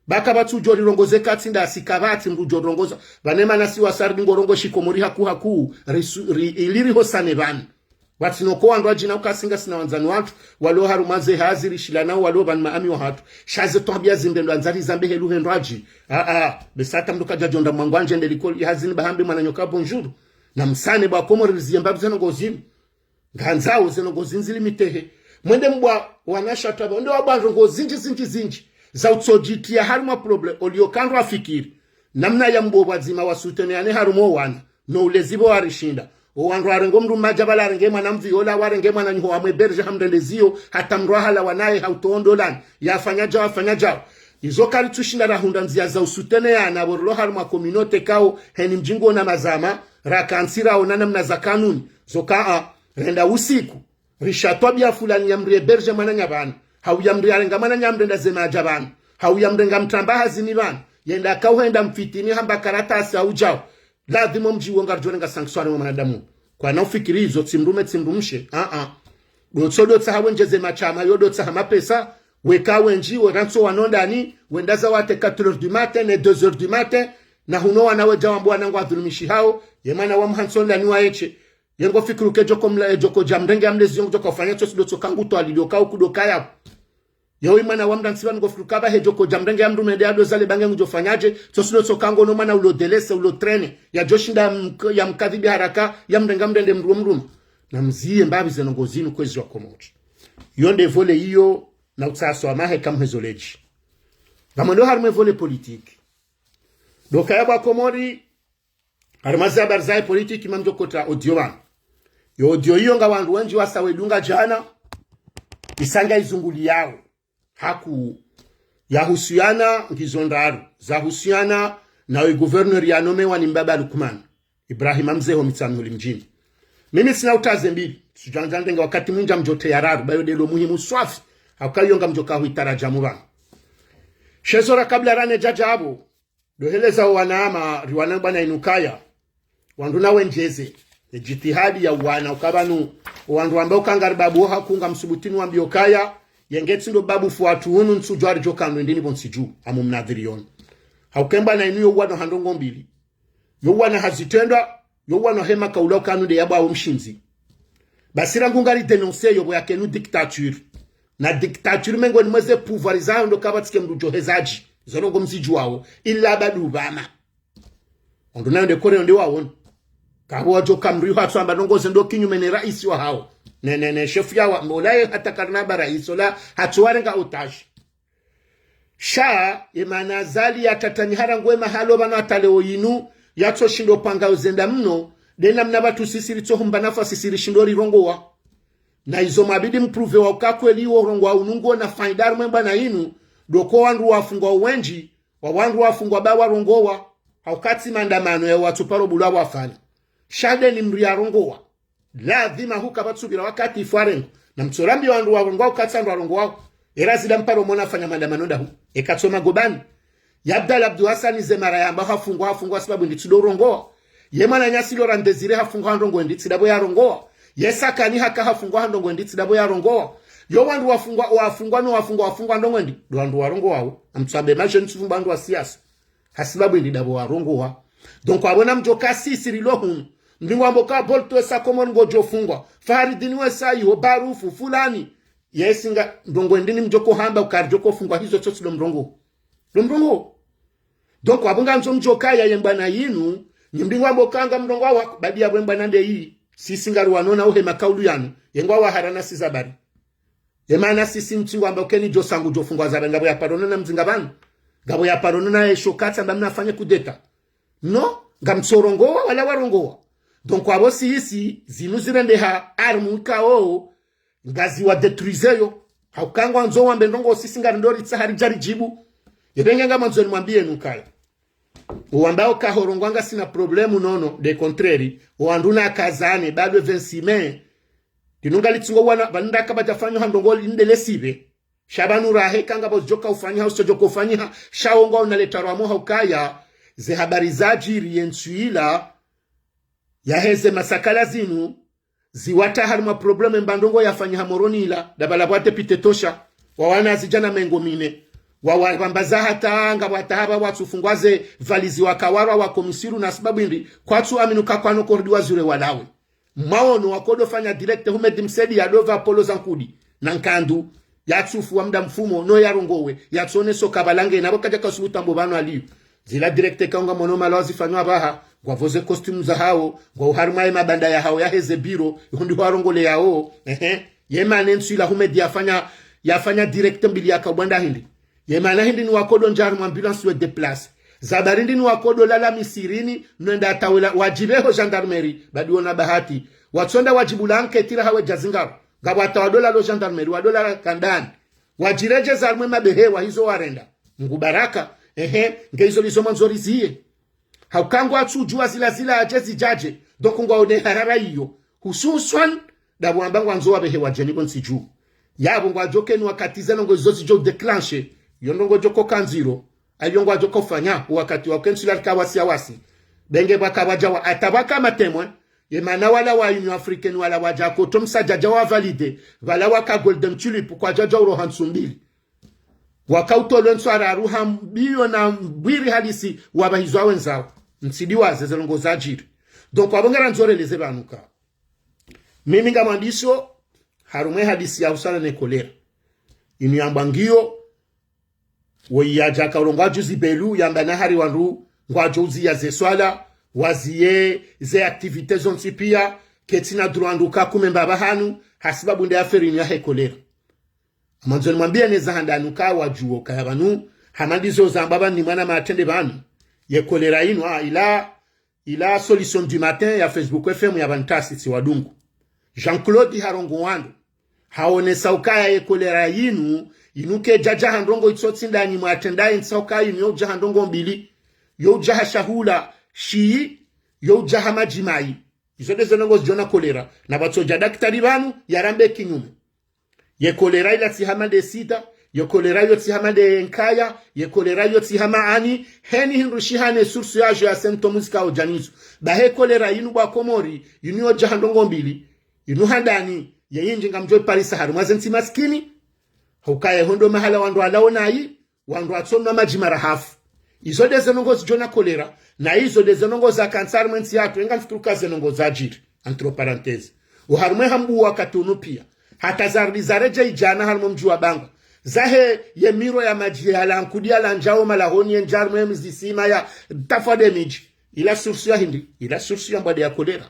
Ba kapvatsi udjo rirongoze katsi ndasi kapvatsi mdru udjo rongoza. Pvane mana si wasa ridingo rongoa shikomori haku haku, risu-, ri-, ili rihosane pvanu. Pvatsina uko wandru wadjina uka si ngasina wandzani watru, walo harumwa ze hazi rishilana walo pvanu maami wahatru. Sha ze twabiya zimbe ndo andza rizambe helu hendo adji. Ah, ah, be sa hata mdru kadja djo ndra mwangu andje nde likoli hazini ba hambe mwananyo ka bonjour. Na msane pvwa Komori riziye mbapvi ze ndrongoo zinu. Ngandzao ze ndrongoo zindji zilimitehe. Mwende mbwa wanashatru pvo, nde wabwa ndrongoo zindji, zindji, zindji. Za utsodjitriya harumwa problème, oliyo ka ndo wafikiri. Namna ya mbwa pvwadzima wa soutenir ane harumwa owana. No ulezi pvo warishinda. Owandru warenge mdru madja pvala warenge mwana mvi ola, warenge mwananyaho wamwe héberger hamrende ziyo, hata mdru wahala wanaye hau tondolani. Yafanya djao, yafanya djao. Izo karitsu shinda rahundra ndziya za usoutenir ana pvo rilo harumwa communauté kao, heni mdji ngo na mazama, rakantsi raona namna za kanuni. Zo ka a, renda usiku. Risha twabiya fulani ya mdru héberger mwananya pvanu. Hau ya mdru yarenga mwananya mrenda ze madja pvanu. Hau ya mrenga mtramba hazini pvanu. Yenda ka uhenda mfitini hamba karatasi hau djao. Ladhimu mdji wo ngaridjo renga sanction harumwa mwanadamu. Kwana ufikiri izo tsi mdrume tsi mdrumshe. Ah, ah. Dotso dotsa ha wendje ze mashama yo dotsa ha mapesa. Weka wendji, werantso wano ndani, wenda za wate quatre heures du matin, ne deux heures du matin. Na huno wana wedja wambo wana ngwadhulumishihao. Ye mwana wa mhantso ndani wa eche. Ye ngo fikiri uke djoko mla, e djoko dja mrenge ya mlezi yo ngudjo ka ufanya tsosi dotso ka ngu twalili oka uku doka yapvo. Ye oyi mwana wa mdru ntsi pvanu ngo fikiri uka pvahe djoko dja mrenge ya mdru mende ya doza le bange ngudjo fanyadje, tsosi dotso ka ngo no mwana ulo délaisser, ulo traîner, ya djo shinda ya mk-, ya mkadhibi haraka, ya mrenga mrende mdru mdru. Na mziye mbapvi ze ndrongoo zinu kwezi wa Komori. Yo nde volet iyo, na utsaha swamaha eka mhezo ledji. Ngamwendo harumwa e volet politique. Doka ya pvwa Komori, harumwa ze habari zahe politique mamdjo kota audio pvanu. Yo audio iyo nga wandru wendji wasa wedunga djana, isa nga izunguliyao. Haku, yahusuyana ngizo ndraru, zahusuyana na we gouverneur ya nomewa ni mbaba Lukman, Ibrahima Mzeho Mitsamihuli mdjini. Mimi tsina utaze mbili, sudjandza ndenge wakati mwindji mdjo teya raru, ba yo ndelo muhimu swafi, hauka iyo ngamdjo ka huitara djamu pvanu. She zora kabla rane djadja apvo, ndo heleza owanama, riwana bwana inu kaya. Wandru na wendjeze. E djitihadi ya wana uka pvanu. Owandru wamba uka ngari babu oha kunga msubutini wambiyo kaya. Yenge tsi ndo babu fuwatru hunu ntsudjwa ridjo ka ndo ndini pvo ntsidju. Amu mnadhiri yonu. Hauka e mbwana inu yo wana ha ndrongoo mbili. Yo wana ha zitrendwa. Yo wana hema kaula uka nu nde ya bwa wo mshindzi. Basi rangu ngari dénoncer yo pvo yakenu dictature. Na dictature mengoni mweze pouvoir zaho ndo kapvatsike mdru djo hezadji. Zo ndrongoo mzidjuwao. Ila badu pvama. Ondro nayo nde kore yo nde waona. Kapvo wadjo ka mriho hatso amba ndrongoo ze ndo kinyume ne raisi wahao. Ne, ne, ne, chef yawa, mbo laye hata karina ba raisi, ola hatso warenga otage. Sha, ye mana Azali ya tatanyi hara ngwe mahalo pvanu hata leo yinu, yatso shindo panga uzenda mno, nde namna pvatsu sisi ritso humba nafasi siri shindo rirongowa. Na izo mabidi mprouver wa uka kweli wo urongowa unu ngo na faida harumwa e mbwana yinu, ndo ko wandru wafungwa wendji, wa wandru wafungwa ba warongowa, hauka tsi mandamano ya watsu paro bula wafanya. Sha nde ni mdru yarongowa. Ladhima huka pvatsu pvira wakati ifwarengo. Na mtsorambi wandru warongowa uka tsi wandru warongowao. Era zida mparo mona fanya mandamano ndahu. Eka tso magobani. Ya Abdallah Abdou Hassane ze mara yamba hafungwa, hafungwa sababu ndi tsi ndo urongowa. Ye mwananyasi Laurent Désiré hafungwa ha ndrongoo ndi tsi ndapvo yarongowa. Ye Sakani haka hafungwa ha ndrongoo ndi tsi ndapvo yarongowa. Yo wandru wafungwa, wafungwa no wafungwa, wafungwa ndrongoo ndi. Ndo wandru warongowao. Amtsambe maje ntsufumba wandru wa siasa. Hasibabu ndi ndapvo warongowa. Donc, apvo na mdjo ka sisi rilo hunu. Mdingo ambo ka Bolto wesa Komori ngodjo fungwa. Faridini wesa iho, Barufu, fulani. Yesi nga, ndrongoo ndini mdjo ko hamba, uka ridjo ko fungwa hizo tsotsi ndo mrongoo. Ndo mrongoo. Donc, apvo ngandzo mdjo kaya ye mbwana yinu, Nyi mdingwa mbo kanga mrongowa, badi ya bwemba nande yi. Sisi ngari wanona uhe makaulu yanu. Yengwa waharana si za bari. Ye mana sisi mtsingwa mbo keni djo sangu djo fungwa za bari ngapvo ya paro nona mdzinga pvanu. Ngapvo ya paro nona ye shokatsa mba mna fanye kudeta. No, ngamtsorongowa, wala warongowa. Donc, apvo sisi, zinu zirendeha armu kao, ngazi wa détruiser yo. Hauka ngwandzo wambe ndrongo sisi ngari ndo ritsaha ridja ridjibu. Yepvenge ngamandzo nimwambiye nukaya. Uwambao ka horongowa ngasina problème nono, de contraire, wandru na kazane, bado vingt-six mai. Tinunga litsingo wana, pvanu ndaka pvadja fanyo ha ndrongo lindele sipve. Sha pvanu rahe kanga pvo zidjoka ufanyiha, usodjoka ufanyiha, sha wongo unaleta rwamo haukaya, ze habari zadjiri ye ntsu ila, yaheze masakala zinu, ziwata harimwa problème mba ndrongo yafanyiha Moroni ila, dabala pvwate pite tosha, wawana zidjana mengo mine. Wawapvambaza hata ngapvwata hapva watsufungwa ze valizi wakawarwa wa komisiru na sababu indri, kwatsu aminu ka kwano kordi wazure walawe. Mwaono wakodo fanya direct Houmed Msaidie yadopva polo za nkudi na nkandu, yatsufu wa mda mfumo, no yarongowe, yatsone soka pvalange, na pvo kadja kasubuta mbo pvanu aliyo. Zila direct kaunga mono malawa zifanywa pvaha, ngwapvoze costume za hawo, ngwa uharimwa ye mabanda ya hawo yaheze biro, iho ndiho warongole yawo, ehe. Ye mana ntsu ila Houmed yafanya, yafanya direct mbili yaka ubwanda hindri. Ye mana hindri ni wakodo ndja harimwa ambulance we déplacer. Za bari ndri ni wakodo lala misirini, nwenda hata wela, wadjipveho gendarmerie, badi wona bahati. Watsonda wadjibu la enquête ila hawe djazingaro. Ngapvo hata wadola lo gendarmerie, wadola kandani. Wadjiredjeza harimwe mabehewa hizo warenda. Mngu baraka, ehe, nge hizo lizo mwandzo riziye. Hauka ngwatsudjuwa zila zila adje zidjadje. Donc ngwaone harara iyo. Hususwan, dapvo amba ngwandzo wabehe wadjeni pvo ntsi dju. Yapvo ngwadjokeni wakati ze ndrongo izo zidjo déclencher. Yo ndrongo djoko kandziro. Ayo ngwadjoko fanya, wakati wa kentsi la rika wasi ya wasi. Benge pvaka wadjawa, ata pvaka matemwe. Ye mana wala wa Union Africaine wala wadja koto msadjadja wa valider. Pvala waka Golden Tulip kwadjadja uroha ntsu mbili. Wakautolwe ntsu araru ha mbiyo na mbwiri halisi wapvahizwa wenzao. Mtsidiwaze ze ndrongo zadjiri. Donc, wapvo ngarandzo releze pvanu ka. Mimi ngamwandiso, harumwe hadisi ya usana ne kolera. Inu yambwa ngiyo, woyi yadja ka urongowa juzi Belu, yamba na hari wandru, ngwadjo uziya ze swala, waziye ze activités zontsi piya, ketsina droit ndru ka kume mba pvahanu, hasibabu nde affaire inu yahe kolera. Amandzo nimwambiye neza handani uka wadjuwo kaya pvanu, hama ndizo zamba pvanu ni mwana matrende pvanu. Ye kolera inu, ah, ila, ila Solution du Matin ya Facebook F M ya pvanu tasi tsi wadungu. Jean-Claude harongowa ndo. Haonesa ukaya ye kolera inu, inu kedjadja ha ndrongo itsotsi ndani mwatrenda ye ntsa ukaya inu yo udja ha ndrongo mbili. Yo udja ha shahula, shiyi, yo udja ha madji mayi. Izo nde ze ndrongo zidjo na kolera. Na pvatsodja daktari pvanu, yarambe kinyume. Ye kolera ila tsi hama nde sida, ye kolera iyo tsi hama nde nkaya, ye kolera iyo tsi hama ani, heni hindru shihane source yajo ya symptômes zikao djanizo. Bahe kolera inu pvwa Komori, inu yo dja ha ndrongo mbili, inu handani, ye yindji ngamdjo iparisa harumwa ze ntsi maskini, hauka ye ho ndo mahala wandru walao nayi, wandru watsonwa madji mara hafu. Izo nde ze ndrongo zidjo na kolera, na izo nde ze ndrongo za kansari mwe ntsi yatru, enga mfikiri uka ze ndrongo zadjiri, entre parenthèses. Oharumwe hambu wakati unu piya. Hata zarudi zaredjeyi djana harumwe mdji wa Bangwa. Zahe ye miro ya madji yala nkudi yala ndjao malahoni ye ndja harumwe mzisima ya tafwa nde midji. Ila source ya hindri, ila source ya mbwade ya kolera.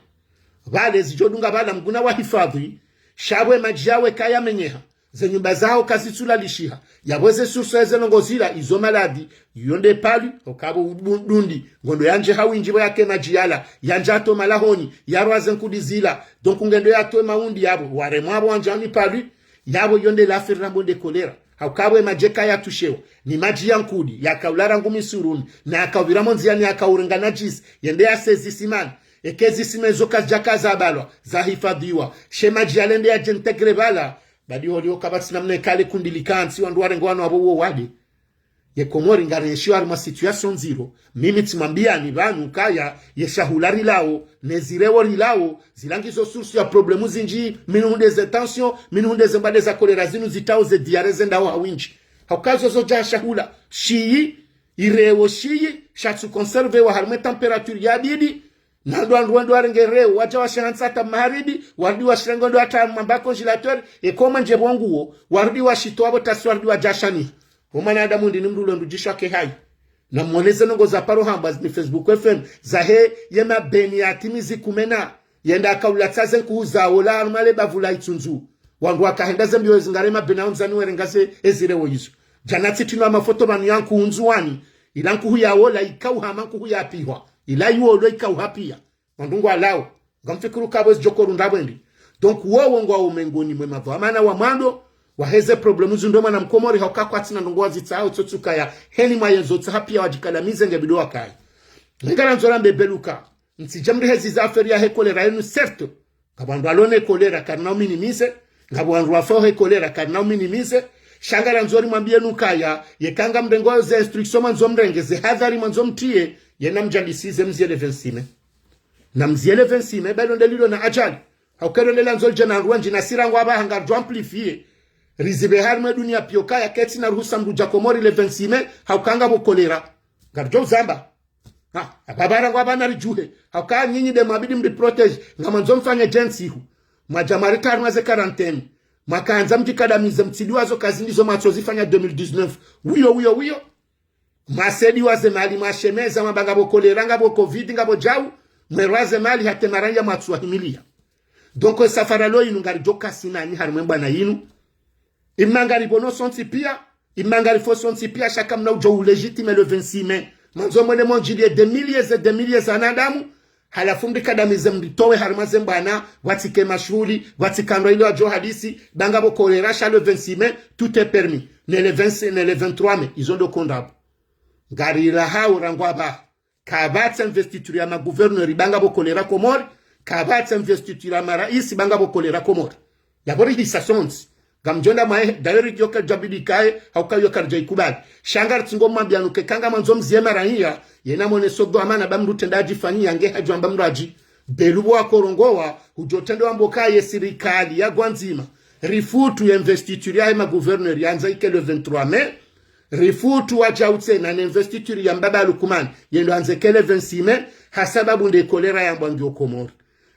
Pvale zidjo dunga pvala Mngu na wahifadhwi, sha pvwe madji yawe kaya menyeha. Ze nyumba zaho kazitsulalishiha. Yapvo ze source eze ndrongo zila, izo maladi, iyo nde palu, okapvo udundi, ngondo yandje ha windji pvo yake madji yala, yandja to malahoni, yarwaze nkudi zila, donc ngendo yatowe maundi yapvo, waremwa pvo wandja ni palu, yapvo iyo nde lafiri rambo nde kolera. Haukapvo ye madji eka yatushewa, ni madji ya nkudi, yakaula rangu misuruni, na yakaupvira mo ndziyani yakaurenga nadjisi, yende yasezi simani, eke zisima ezo kazidjaka zabalwa, zahifadhwiwa, she madji yale nde yadje intégré pvala, badi holiho kapvatsi namna ikale kundi likantsi wandru warenge wanu apvo uwo wade. Ye Komori ngarenshio harumwa situation ndziro. Mimi tsimwambiyani pvanu kaya ye shahula rilao, ne zireo rilao, zila ngizo source ya problèmes zindji, minu hunde ze tension, minu hunde ze mbwade za kolera zinu zitao ze diarrhée zendao ha windji. Hauka zo zodja shahula, shiyi, ireo shiyi, shatsu conservé wa harumwe température ya bidi, na ndo wandru wendo warenge reo, wadja washantsa hata magharibi, warudi washirenge ndo hata mamba congélateur, eko mwenje pvo nguo, warudi washitowa pvo tasi warudi wadjashaniha. Wo mwanadamu ndini mdru ulo ndudjishwa ke hayi. Na mwone ze ndrongoo za paro hambwa ni Facebook F M, zahe ye mabeni ya timizi kumena, yenda akaula tsaze nkuhu zawo la harumwa le bavu la Itsundzu. Wandru wakahenda ze mbio ezingare mabeni ya undzani werenga ze ezire wo izo. Djana tsitino ya mafoto pvanu ya nkuhu Ndzuwani, ila nkuhu yawo la ikauhama nkuhu ya pihwa, ila iwo lo ikauha pia. Wandru ngwalao, ngamfikiri ukaya bo zidjoko runda bwendi. Donc, wowo ngwawo mengoni mwe madhwamana wa mwando, waheze problemu zindro mwana mkomori hauka kwatsina ndrongoo wazitsaho tsotsukaya, heni mwaye zotsaha pia wadjikalamize nge bido wakaye. Ngara ndzora mbebeluka, ntsidja mri hezi za affaire yahe kolera yenu, certes. Ngapvo wandru walo ne kolera karina uminimize, ngapvo wandru wafao he kolera karina uminimize, sha ngara ndzori mwambiye nukaya, yeka ngamrengo ze instruction mwandzo mrenge, ze hadhari mwandzo mtriye, yena mdjalisize mziye le vingt-six mai. Na mziye le vingt-six mai, bado ndelilo na ajali. Hauka elo ndela ndzolidja na ndrwandji na sira ngwapvaha ngaridjo amplifier. Rizipve harimwa dunia pia ukaya ketsi na ruhusa mdru dja Komori le vingt-six mai, hauka ngapvo kolera. Ngaridjo uzamba. Ha, apvapvara ngwapvana ridjuhe. Hauka nyinyi nde mwabidi mri protéger, ngamwandzo mfanye djensi ihu. Mwadja mwarika harimwa ze quarantaine. Mwakandza mdjikadamize mtsidiwa zo kazi ndizo mwatsozifanya deux mille dix-neuf. Wiyo, wiyo, wiyo. Mwasediwa ze mali, mwashemeza, mwamba ngapvo kolera, ngapvo covid, ngapvo djau, mwerwa ze mali hata maranya mwatsuwa himiliya. Donc, e safara lo inu ngaridjo kasi nanyi harimwa e mbwana inu. Imma ngaripvono sontsi pia, imma ngarifo sontsi pia, sha kamna udjo u légitimer le vingt-six mai. Mwandzo mwende mondjiliye des milliers et des milliers za wanadamu, halafu mrikadamize mritowe harimwa ze mbwana, pvatsike mashuhuli, pvatsika ndro ile wadjo hadisi, ba ngapvo kolera sha le vingt-six mai, tout est permis. Ne le vingt-six, ne le vingt-trois mai, izo ndo kondrabo. Ngarila hau rangwa ba. Kapvatsi investiture ya magouverneur ba ngapvo kolera Komori, kapvatsi investiture ya maraisi ba ngapvo kolera Komori. Yapvo rihisa sontsi. Ngamdjo nda mwaye, d'ailleurs, iyo karidjabidi kaye, hauka iyo karidja ikubali. Sha ngaritsingo mwambiyanu ke kanga mwandzo mziye maranya, yena mwone sodo amana ba mdru trenda adjifanyiya nge hadjwamba mradji. Belu pvo wakorongowa, hudjo trende wambo kaye sirikali ya gwandzima. Rifutu ye investiture yahe magouverneur yandza ike le vingt-trois mai, rifutu wadjau tsena ne investiture ya mbaba Lukumani, yendo andze ke le vingt-six mai, hasababu nde kolera yambwa ngiyo Komori.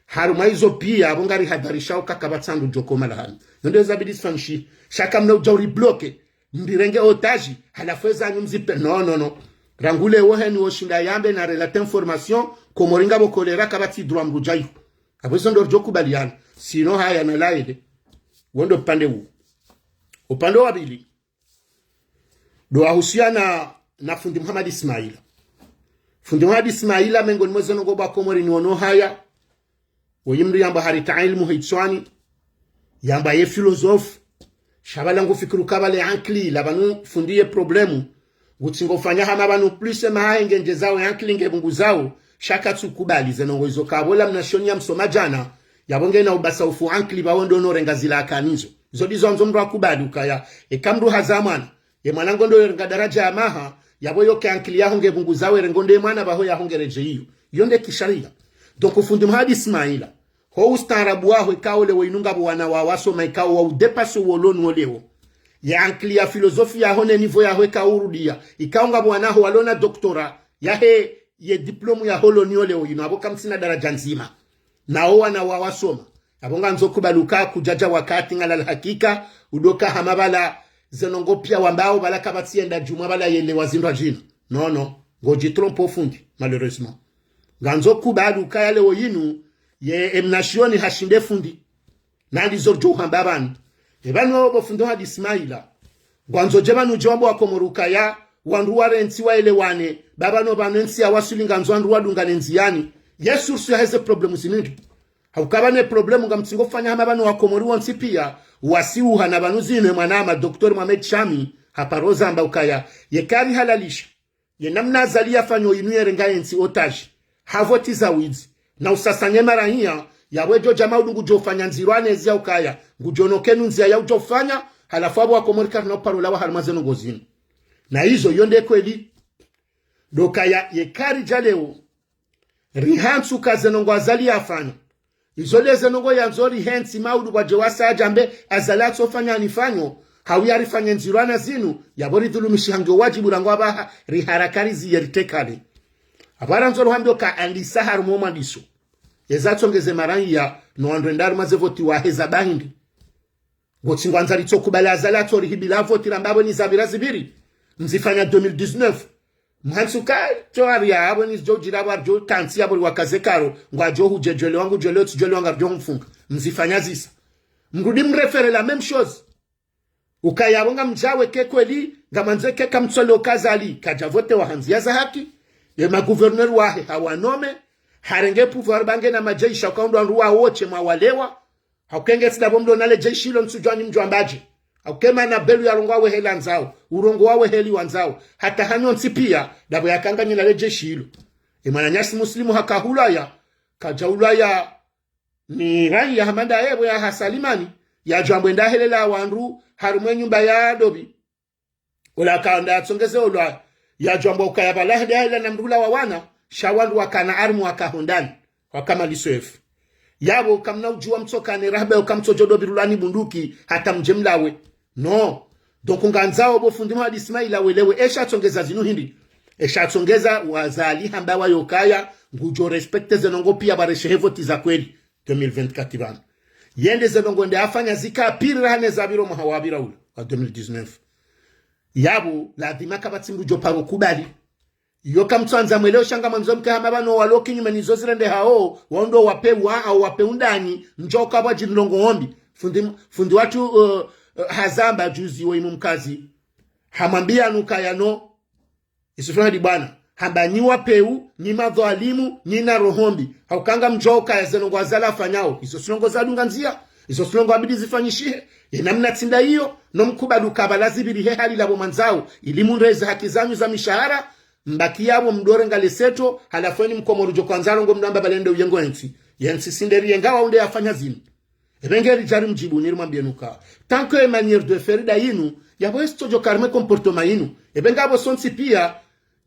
Harumwa izo pia, apvo ngarihadharishao ka kapvatsi ndru djo koma lahani. Yo nde zabidi sifanyishihe. Sha kamna udja uribloquer, mrirenge otage, halafu ezanyu mzipve. Non, non, non. Rangu le wo heni wo shinda yambe na relate information, Komori ngapvo kolera kapvatsi droit mdru dja ihu. Apvo izo ndo ridjo kubaliana. Sinon haya na laele. Wo ndo upande uwo. Upande wa pvili. Ndo wahusiana na fundi Muhammad Ismaila. Fundi Muhammad Ismaila, mengoni mwa ze ndrongoo ba Komori ni ono haya. Woyi mdru yamba harita ilmu hitswani. Yamba ye philosophe. Sha pvala ngufikiri uka pvale ankili, la pvanu fundi ye problème. Ngutsingo fanya hama pvanu plus mahahe ngendjezao ye ankili ngepvunguzao. Sha katsu kubali ze ndrongoo izo kapvo la mnashioni ya msoma djana. Yapvo ngena ubasaufu ankili pvawo ndo no renga zila akanizo. Izo ndizo andzo mdru akubali ukaya, eka mdru hazaa mwana, ye mwana ngondo yerenga daraja ya maha, yapvo yoke ankili yaho ngepvunguzao yerengo nde mwana pvaho yaho ngeredje iyo. Iyo nde kisharia. Donc fundi Muhammad Ismaila, ho ustaarabu waho ikao lewo inu ngapvo wana wa wasoma ikao wa udépassé wo lonu wo lewo. Ye ankili ya philosophe yaho ne niveau yaho ikao urudia, ikao ngapvo wana ho walona doctorat, yahe ye diplôme yaho loni yo lewo inu, apvo kamtsina daraja ndzima. Na wo wana wa wasoma. Apvo ngandzo kubali uka kudjadja wakati ngalala hakika, udoka hama pvala ze ndrongoo pia wambao pvala kapvatsi yenda djumwa pvala yelewa zindru djina. Non, non. Ngodji tromper fundi, malheureusement. Ngandzo kubali uka ya lewo inu, ye emnashioni hashinde fundi. Na ndizo ridjo uhamba pvanu. Epvanu wo bo fundi Muhammad Ismaila. Ngwandzo dje pvanu dje wambo wa Komori ukaya, wandru warentsi waelewane, ba pvanu pvanu entsi ya wasuli ngandzo wandru wadungane ndziyani. Ye source yaheze problème zinu ndri. Hauka pvanu e problème ngamtsingo fanya hama pvanu wa Komori wontsi pia, wasiuha na pvanu zinu e mwana ma docteur Mohamed Shami, haparo zamba ukaya, ye kari halalisha. Ye namna Azali yafanyo inu yerenga yentsi otage. Havoti za widzi. Na usasanye maranya, yapvo edjo djama udungu djofanya ndziro anezi ya ukaya. Ngudjo nokenu ndzia ya udjofanya, halafu apvo wa Komori karina uparo lawa harimwa ze ndrongoo zinu. Na izo yo nde kweli. Ndo ukaya ye kari dja lewo. Rihantsu ka ze ndrongoo Azali yafanya. Izo le ze ndrongoo yandzo rihentsi maudu pvwadje wasa adjambe Azali atsofanya anifanyo, hau yarifanye ndziro ana zinu, yapvo ridhulumishiha nge wadjibu rangu apvaha, riharakarizi ye ritekane. Apvo arandzo ruhambio ka andisa harumwa mwandiso. Eza tsongeze maranya, no wandru enda harumwa ze voti waheza bahindi. Ngotsi ngwandzo ritso kubali Azali atso rihibila voti ramba apvo ni zapvira zipviri. Mzifanya deux mille dix-neuf. Mhantsi uka tso ari ya apvo ni zidjo udjira apvo, aridjo kantsi apvo riwakaze karo, ngwadjo hudjodjwelewa, ngudjwelewa, tsudjwelewa, ngaridjo humfunga. Mzifanya zisa. Mrudi mrefere la même chose. Ukaya apvo ngamdjawe ke kweli, ngamwandzo ke kamtsole uka Azali kadja votewa ha ndziya za haki, ye ma gouverneur wahe hawanome, harenge pouvoir ba nge na madjeshi, hauka ndo wandru wawo wontsi mwawalewa, hauka nge tsi ndapvo mlo na le djeshi lo ntsudjuwa ni mdjuwa mbadje. Hauka mana belu yarongowa weheli wandzao, urongowa weheli wandzao, hata hanyu nyontsi piya, ndapvo yaka nganyi na le djeshi lo. Ye mwananyasi Muslimu haka hulaya, kadja hulaya ni raiya hama nda yepvo ya ha Salimani, yadjo amba enda helela wandru harumwa ye nyumba ya Dobi. Ola haka nda yatsongeze olwa, yadjo amba ukaya pvala hende yahela na mdru ula wa wana, sha wandru wakana armu waka hondani, waka maliso efu. Yapvo kamna udjuwa mtsokane rahaba yo kamtsodjo Dobi rulwa ni bunduki, hata mdje mlawe. Non. Donc ngandzao pvo fundi Mohamed Ismaila welewe, esha tsongeza zinu hindri. Esha tsongeza wa Azali hamba waye ukaya, ngudjo respecter ze ndrongoo piya pvwareshehe voti za kweli, deux mille vingt-quatre pvanu. Yende ze ndrongoo nde afanya zika pire raha ne zapvira mwaha wapvira ula, wa deux mille dix-neuf. Yapvo, lazima kapvatsi mdru djo paro kubali. Iyo kamtsuandza mwelewe sha ngamwandzo mke hama pvanu walo kinyume ni zo zirendehao, wao ndo wapvewa, hau wapvewa undani, mdjo kapvwa djini ndrongoo mbi. Fundi, fundi watru, eh, eh, hazamba juzi wo imu mkazi. Hamwambiya nyi ukaya no. Isufra hadi bwana. Hamba nyi wapvewa, nyi madhwalimu, nyi na roho mbi. Hauka ngamdjuwa ukaya ze ndrongoo Azali afanyao. Izo tsi ndrongoo zadunga ndziya. Izo tsi ndrongoo abidi zifanyishihe. Ye namna tsi nda iyo, no mkubali uka pvala zipviri he hali lapvo mwandzao. Ili mundreze haki zanyu za mishahara, mbaki yapvo mdore ngale seto, halafu eni mkomori djo kwandza arongowe mdru amba pvale nde uyengo entsi. Yentsi tsi nde riyenga wao nde yafanya zinu. Epvenge ridjari mdjibu ni rimwambiye nyi uka. Tant que manière de faire nda yinu, yapvo esitsodjo karme comportement yinu. Epvenge apvo sontsi piya,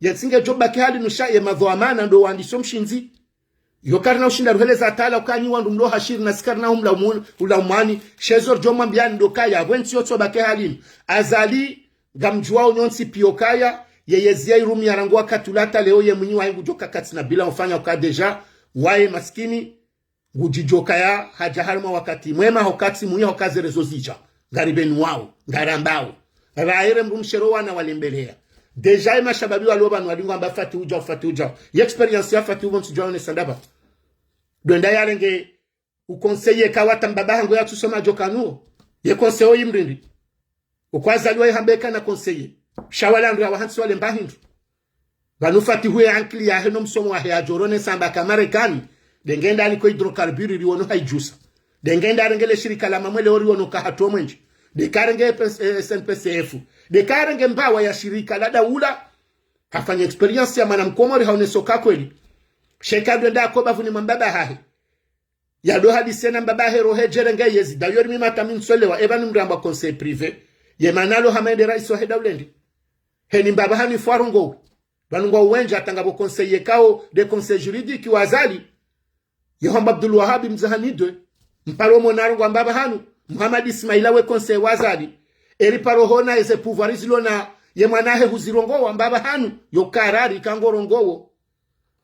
yentsi ngedjo baki hali nu sha ye madhwamana ndo wandisa o mshindzi. Yo karina ushinda ruheleza taala uka nyi wandru mlo hashiri na si karina umla umu-, ula umwani, sha ezo ridjo mwambiyani ndo ukaya, pvo entsi yo tso baki hali nu. Azali, ngamdjuwao nyontsi piya ukaya, yeye ziya irumiya rangu wakati ula hata leo ye mwinyi wahe ngudjo kakatsi na bila ufanya uka déjà, waye maskini, ngudjidjo kaya hadja harumwa wakati mwema, hokatsi mwiya hoka ze réseaux zidja. Ngaripvenuwao, ngarambao. Rayire mdru mshe ro wana walembeleya. Déjà ye mashababi walo pvanu walingwa amba Fatihu udjao, Fatihu udjao. Ye expérience ya Fatihu pvo ntsudjuwa yonesa ndapvi. Ndo enda yarenge u conseiller ka wata mbaba hangu yatsusoma djo kanuo. Ye conseiller oyi mdrindri. Uko Azali waye hamba eka na conseiller. Sha wala ndru ya wahantsi wale mba hindru. Pvanu Fatihu ye ankili yahe no msomo wahe yadjo ronesa amba ka Marekani, nde ngenda aliko hydrocarbure riwono haidjusa. Nde ngenda arenge le shirika la mamwele o riwono ka hatru o mwenje. Nde karenge S N P C F. Nde karenge mbawa ya shirika la daula. Hafanya expérience ya mwana mkomori haonesa uka kweli. Sha eka ndo enda ako bapvuni mwa mbaba hahe. Yado hadisi na mbaba hahe roho djere nge yezi. D'ailleurs mi mata mi ntsuelewa, epva ni mdru amba conseil privé. Ye mana lo hama ende raisi wahe daula ende. Heni mbaba hanu ifo arongowe. Pvanu ngwao wendji hata ngapvo conseiller kao, nde conseil juridique wa Azali. Ye hamba Abdul Wahabi Mzahanidwe. Mparo mona arongowa mbaba hanu. Mohamed Ismaila we conseil wa Azali. Eri paro hona eze pouvoir zilo na ye mwana hahe huzirongowa mbaba hanu. Yo karari kango rongowo.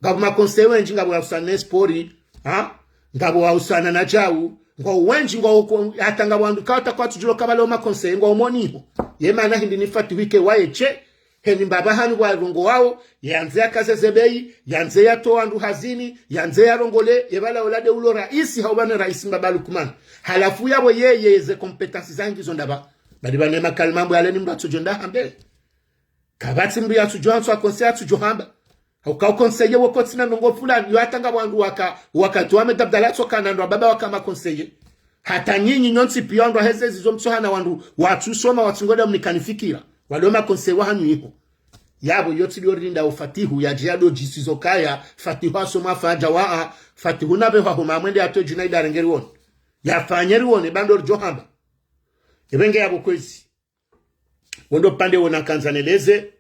Ngapvo ma conseil wendji, ngapvo wahusana ne sport, ha? Ngapvo wahusana na djau, ngwao wendji, ngwao ko-, hata ngapvo wandru ka wata kwatsudjuwa uka pvale o ma conseil, ngwao moniho. Ye mana hindri ni Fatihu ike waye she, heni mbaba hanu warongowawo, yandze yakaze ze bei, yandze yatowe wandru hazini, yandze yarongole, ye pvala ola nde ulo raisi, hau pvane raisi mbaba Lukman. Halafu yapvo yeye ze compétence zahe ngizo ndapvi. Badi pvane makalima mbo yale ni mdru atsudjo enda hambe. Kapvatsi mdru yatsudjo hantsi wa conseil yatsudjo hamba. Hauka o conseiller wo kotsina ndrongoo fulani, yo hata ngapvo wandru waka, wakati wa Ahmed Abdallah tsoka na ndo wababa waka ma conseiller. Hata nyinyi nyontsi piya wandru waheze zizo mtsohana wandru watsusoma watsungoda mnikani fikira. Walo ma conseiller wahanyu iho. Yapvo yo tsi ndo rinda o Fatihu, yadje yado djisizo kaya, Fatihu asoma fadja waa, Fatihu napve hwa homa mwende atowe Junaid arenge riwone. Yafanye riwone, pvando ridjo hamba. Epvenge yapvo kwezi. Wo ndo upande wo nakandza neleze.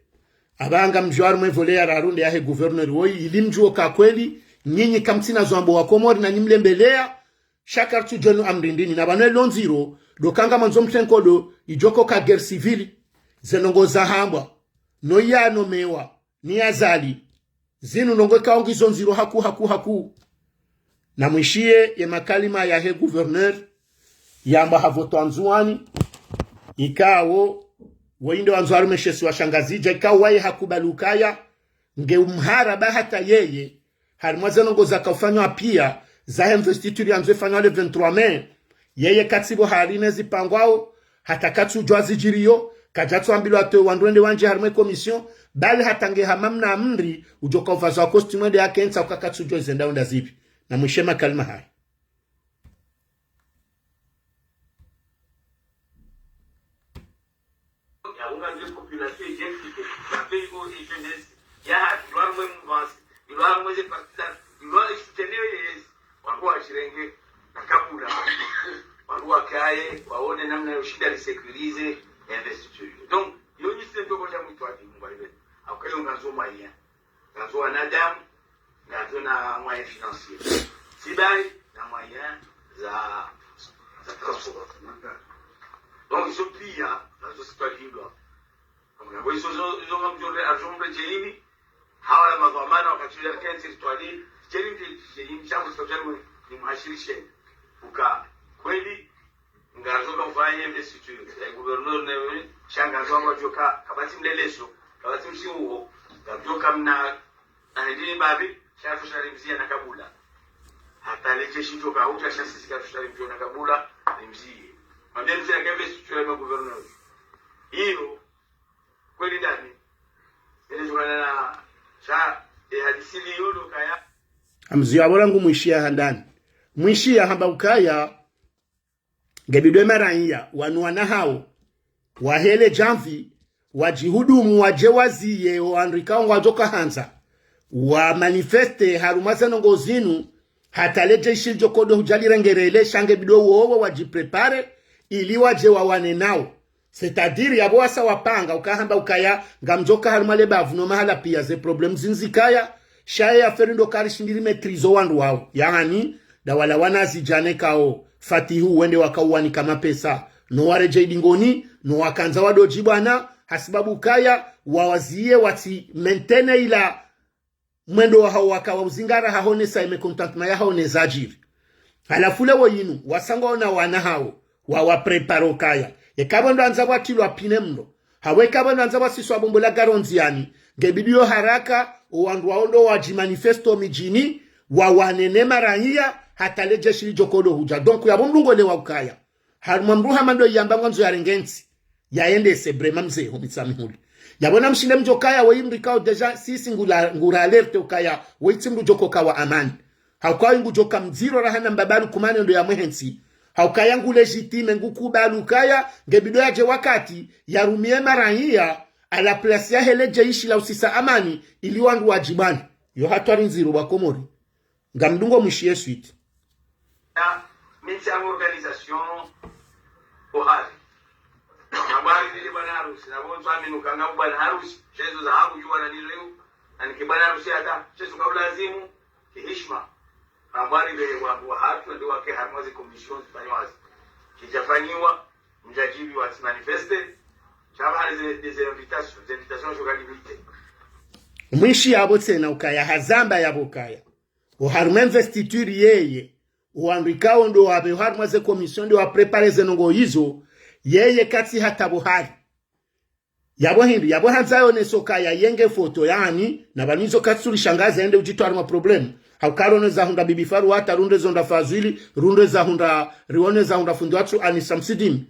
Apvaha ngamdjuwa harumwa e volet ya raru nde yahe gouverneur woyi, ili mdjuwe uka kweli, nyinyi kamtsina zo wamba wa Komori na nyi mlembeleya, sha karitsudjuwa nu amri ndrini, na pvanu elo ndziro, ndo uka ngamwandzo mtrenko ndo, idjo uka guerre civile, ze ndrongoo zahambwa, no yanomewa, ni Azali. Zinu ndrongoo ikao ngizo ndziro haku, haku, haku. Na mwishiye ye makalima yahe gouverneur, yamba hapvo twa Ndzuwani, ikao, woyi nde wa Ndzuwani meshesi wa Shangazidja, ikao waye hakubali ukaya, nge umhara ba hata yeye, harimwa ze ndrongoo zaka ufanywa pia, za investiture yandzo ifanywa le vingt-trois mai, yeye katsi pvo hari ne zipangwao, hata katsudjuwa zidjiriyo, kadjatsu ambilwa atowe wandru wende wandji harimwa e commission, bali hata nge hama mna mri, udjoka upvazwa costume wende yakentsa uka katsudjuwa izenda unda zipvi. Na mwishe makalima haya. Ya unga ndio population identité, ya pays et jeunesse, ya hatu, ilwa mwe mouvance, ilwa mwe ze partisans, ilwa isoutenir yezi, wangu washirenge, na kabula, wangu wakaye, waone namna yo shinda li sécuriser investiture. Donc, yo ni sendo kwa jamu itwa di, mwa ibe. Au kayo ngazo moyen. Ngazo wanadamu, ngazo na moyen financier. Sibai na moyen za, za transport. Donc, izo pia, ngazo sitwa libwa. Kama ngazo izo, izo, izo ngamdjo le argent mbe djeini, hawa la madhwamana wakati ya kentsi rituali, djeini, djeini, shangu sitwa djeini, ni muhashirisheni. Uka, kweli, ngazo ka ufanya investiture ya gouverneur ne, sha ngazo amba djoka, kapvatsi mleleso, kapvatsi msiuo, ngamdjoka mna, na hindri ni babi, sha fushari mzia na kabula. Hata le jeshi djoka, uta sha sisi ka fushari mzia na kabula, ni mzie. Mwambie mzia ka investiture ya gouverneur. Iyo, kweli ndani. Ile djokana na, sha, e hadisi liyo ndo kaya. Amzio abola ngu mwishiya handani. Mwishiya hamba ukaya, ngebidi e maraiya, wanu wana hawo, wahele djamvi, wadjihudumu, wadje waziye, o wandru ikao ngwadjoka handza, wa manifeste harumwa ze ndrongoo zinu, hata le jeshi lidjoko ndo hudja lirengerele, sha ngebidi wowo wadjiprépare, ili wadje wawane nawo. C'est-à-dire, yapvo wasa wapanga, uka hamba ukaya, ngamdjoka harumwa le bavu no mahala pia ze problèmes zindji zikaya, sha ye affaire ndo kari shindiri maîtriser o wandru wawo. Yaani, nda wala wana zidjane kao, Fatihu wende wakauwanika mapesa, no waredjei dingoni, no wakandza wadodji bwana, hasibabu kaya, wawaziye watsi maintenir ila mwendo wahawo waka wa uzingara hahonesa ye mécontentement yahawo ne zadjiri. Halafu leo yinu, wasangwa ona wana hawo, wawaprépare ukaya. Eka pvo ndo andza pvwatilwa pine mlo. Hawe eka pvo ndo andza pvwasiswa bombo la gari ondziani. Ngebidi yo haraka, o wandru wawo ndo wadjimanifeste o midjini, wawane ne maraiya, hata le jeshi lidjoko ndo hudja. Donc, yapvo mdru ngo lewa ukaya. Harumwa mdru hama ndo yamba ngwandzo yarenge ntsi. Yaendese brema mze ho Mitsamihuli. Yapvo na mshinde mdjokaya woyi mdru ikao déjà sisi ngula, ngura alerte ukaya woyi tsi mdru djoko ka wa amani. Hauka woyi ngudjoka mdziro raha na mbabalu kumane ndo ya mwehe ntsi. Haukaya ngu légitime ngu kubalu ukaya ngebidi yadje wakati yarumie maraiya à la place yahe le jeshi la usisa amani ili wandru wadjibane. Yo hatwari ndziro wa Komori. Ngamdungo mwishiye suite. Na, mi ntsi ya organisation ohari. Na bwari lile bwana harusi, na bonzo aminu kanga bwana harusi, shezo za hangu djuwa na nileo, na nike bwana harusi hata, shezo ka ulazimu, ki hishima. Na bwari lile wa, wa hatu, ndio wake harumwa ze commission zifanyiwa zi. Kidjafanyiwa, mdjadjibiwa tsi manifeste, shaba hari ze, ze, ze invitations, ze invitations zo ka limite. Mwishi yapvo tsena ukaya, hazamba yapvo ukaya. Oharumwa investiture yeye, owandru ikao ndo wapve oharumwa ze commission ndo waprépare ze ndrongoo izo, yeye katsi hata pvo hari. Yapvo hindri, yapvo handza yonese okaya yenge foto yaani, na pvanu izo katsi ulishangaza yende udjitwaa harumwa problème. Hauka roneza hundra Bibi Faruata, runde zondra Fazwili, runde za hundra, rione za hundra fundi watru Ani Samsidini.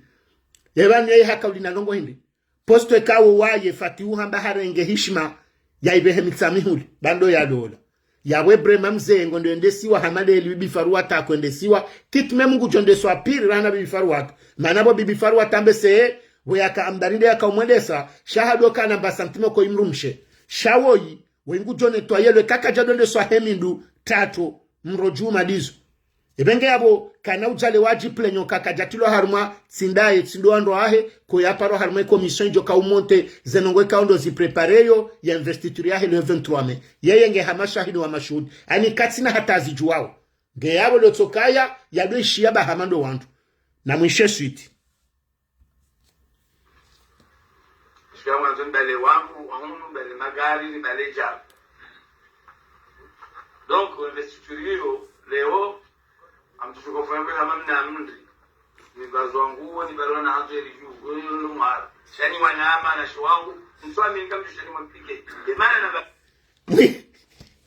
Ye pvanu yeye haka ulina ndrongoo hindri. Poste ikao waye Fatihu hamba harenge hishima ya ipvehe Mitsamihuli, ba ndo yalola. Yapvo brema mze ngo ndo endesiwa hama leli Bibi Faruata ako endesiwa, quitte même ngudjo endeswa pire raha na Bibi Faruata. Mana pvo Bibi Faruata mbese, pvo yaka ambari nde yaka umwendesa, sha hado kana mba sentiment ko imrumshe. Sha woyi, woyi ngudjo nettoyer le kaka djado endeswa he mindru, tatu, mro djuma ndizo. Epvenge yapvo, kana udjale wadji plaignant ka kadjatilwa harumwa tsi ndaye, tsi ndo wandru wahe, ko yaparwa harumwa e commission idjo ka umonte, ze ndrongoo ikao ndo ziprépare yo, ya investiture yahe le vingt-trois mai. Yeye nge hama shahidi wa mashuhudi. Ani katsina hata zidjuwao. Nge yapvo lo tsokaya, yado ishiya ba hama ndo wandru. Na mwishe suite. Parce que mwandzo nibale wangu, wangu nibale magari, nibale djambo. Donc, investiture iyo, leo, amtsuko fanya kama mna mndri. Nibazwa nguo, nibalwa na hanzo eli juu, uyo ndo mwara. Sha ni wanama na shi wangu, ntsu amini kamdjusha nimwamplike. Ye mana na ba- Mwi.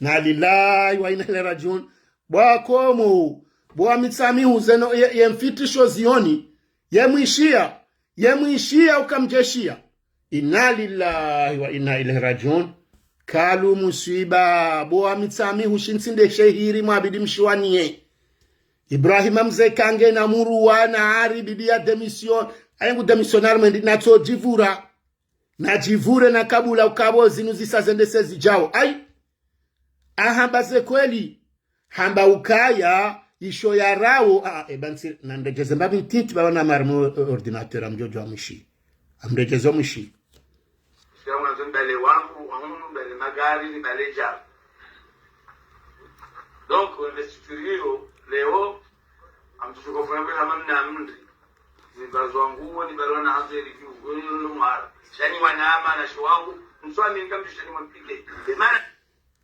Inna lillahi wa inna ilaihi rajiun. Bo Wakomori, bo Mitsamihuli zinu, ye, ye mfitisho zioni. Ye mwishiya, ye mwishiya ukamjeshiya. Inna lillahi wa inna ilaihi rajiun. Kalu muswiba, bo Mitsamihuli shintsi nde shehiri mwabidi mshiwaniye. Ibrahima Mze kangena muruwa na hari bidi ya démission. Aye ngu démissionnaire mwendi natso djivura. Nadjivure na kabula ukabo zinu zisa zende se zidjao. Ayi. Ahamba ze kweli. Hamba ukaya, isho ya rawo. Ah, e bantsi, na ndedjeze mbapvi ntiti baba na marmo, eh, ordinateur amdjodjo amwishi. Amdedjeze mwishi. Sha mwandzo nibale wangu, wangu nibale magari, nibale djao. Donc, investiture iyo, leo, amtsuko funa mbele hama mna mndri. Nibazwa nguo, nibalwa na hanzo ya likiu, nguo ni lolo mwara. Sha nyi wana hama na shiwangu, mswami nikambi sha nimwamplike. Demana.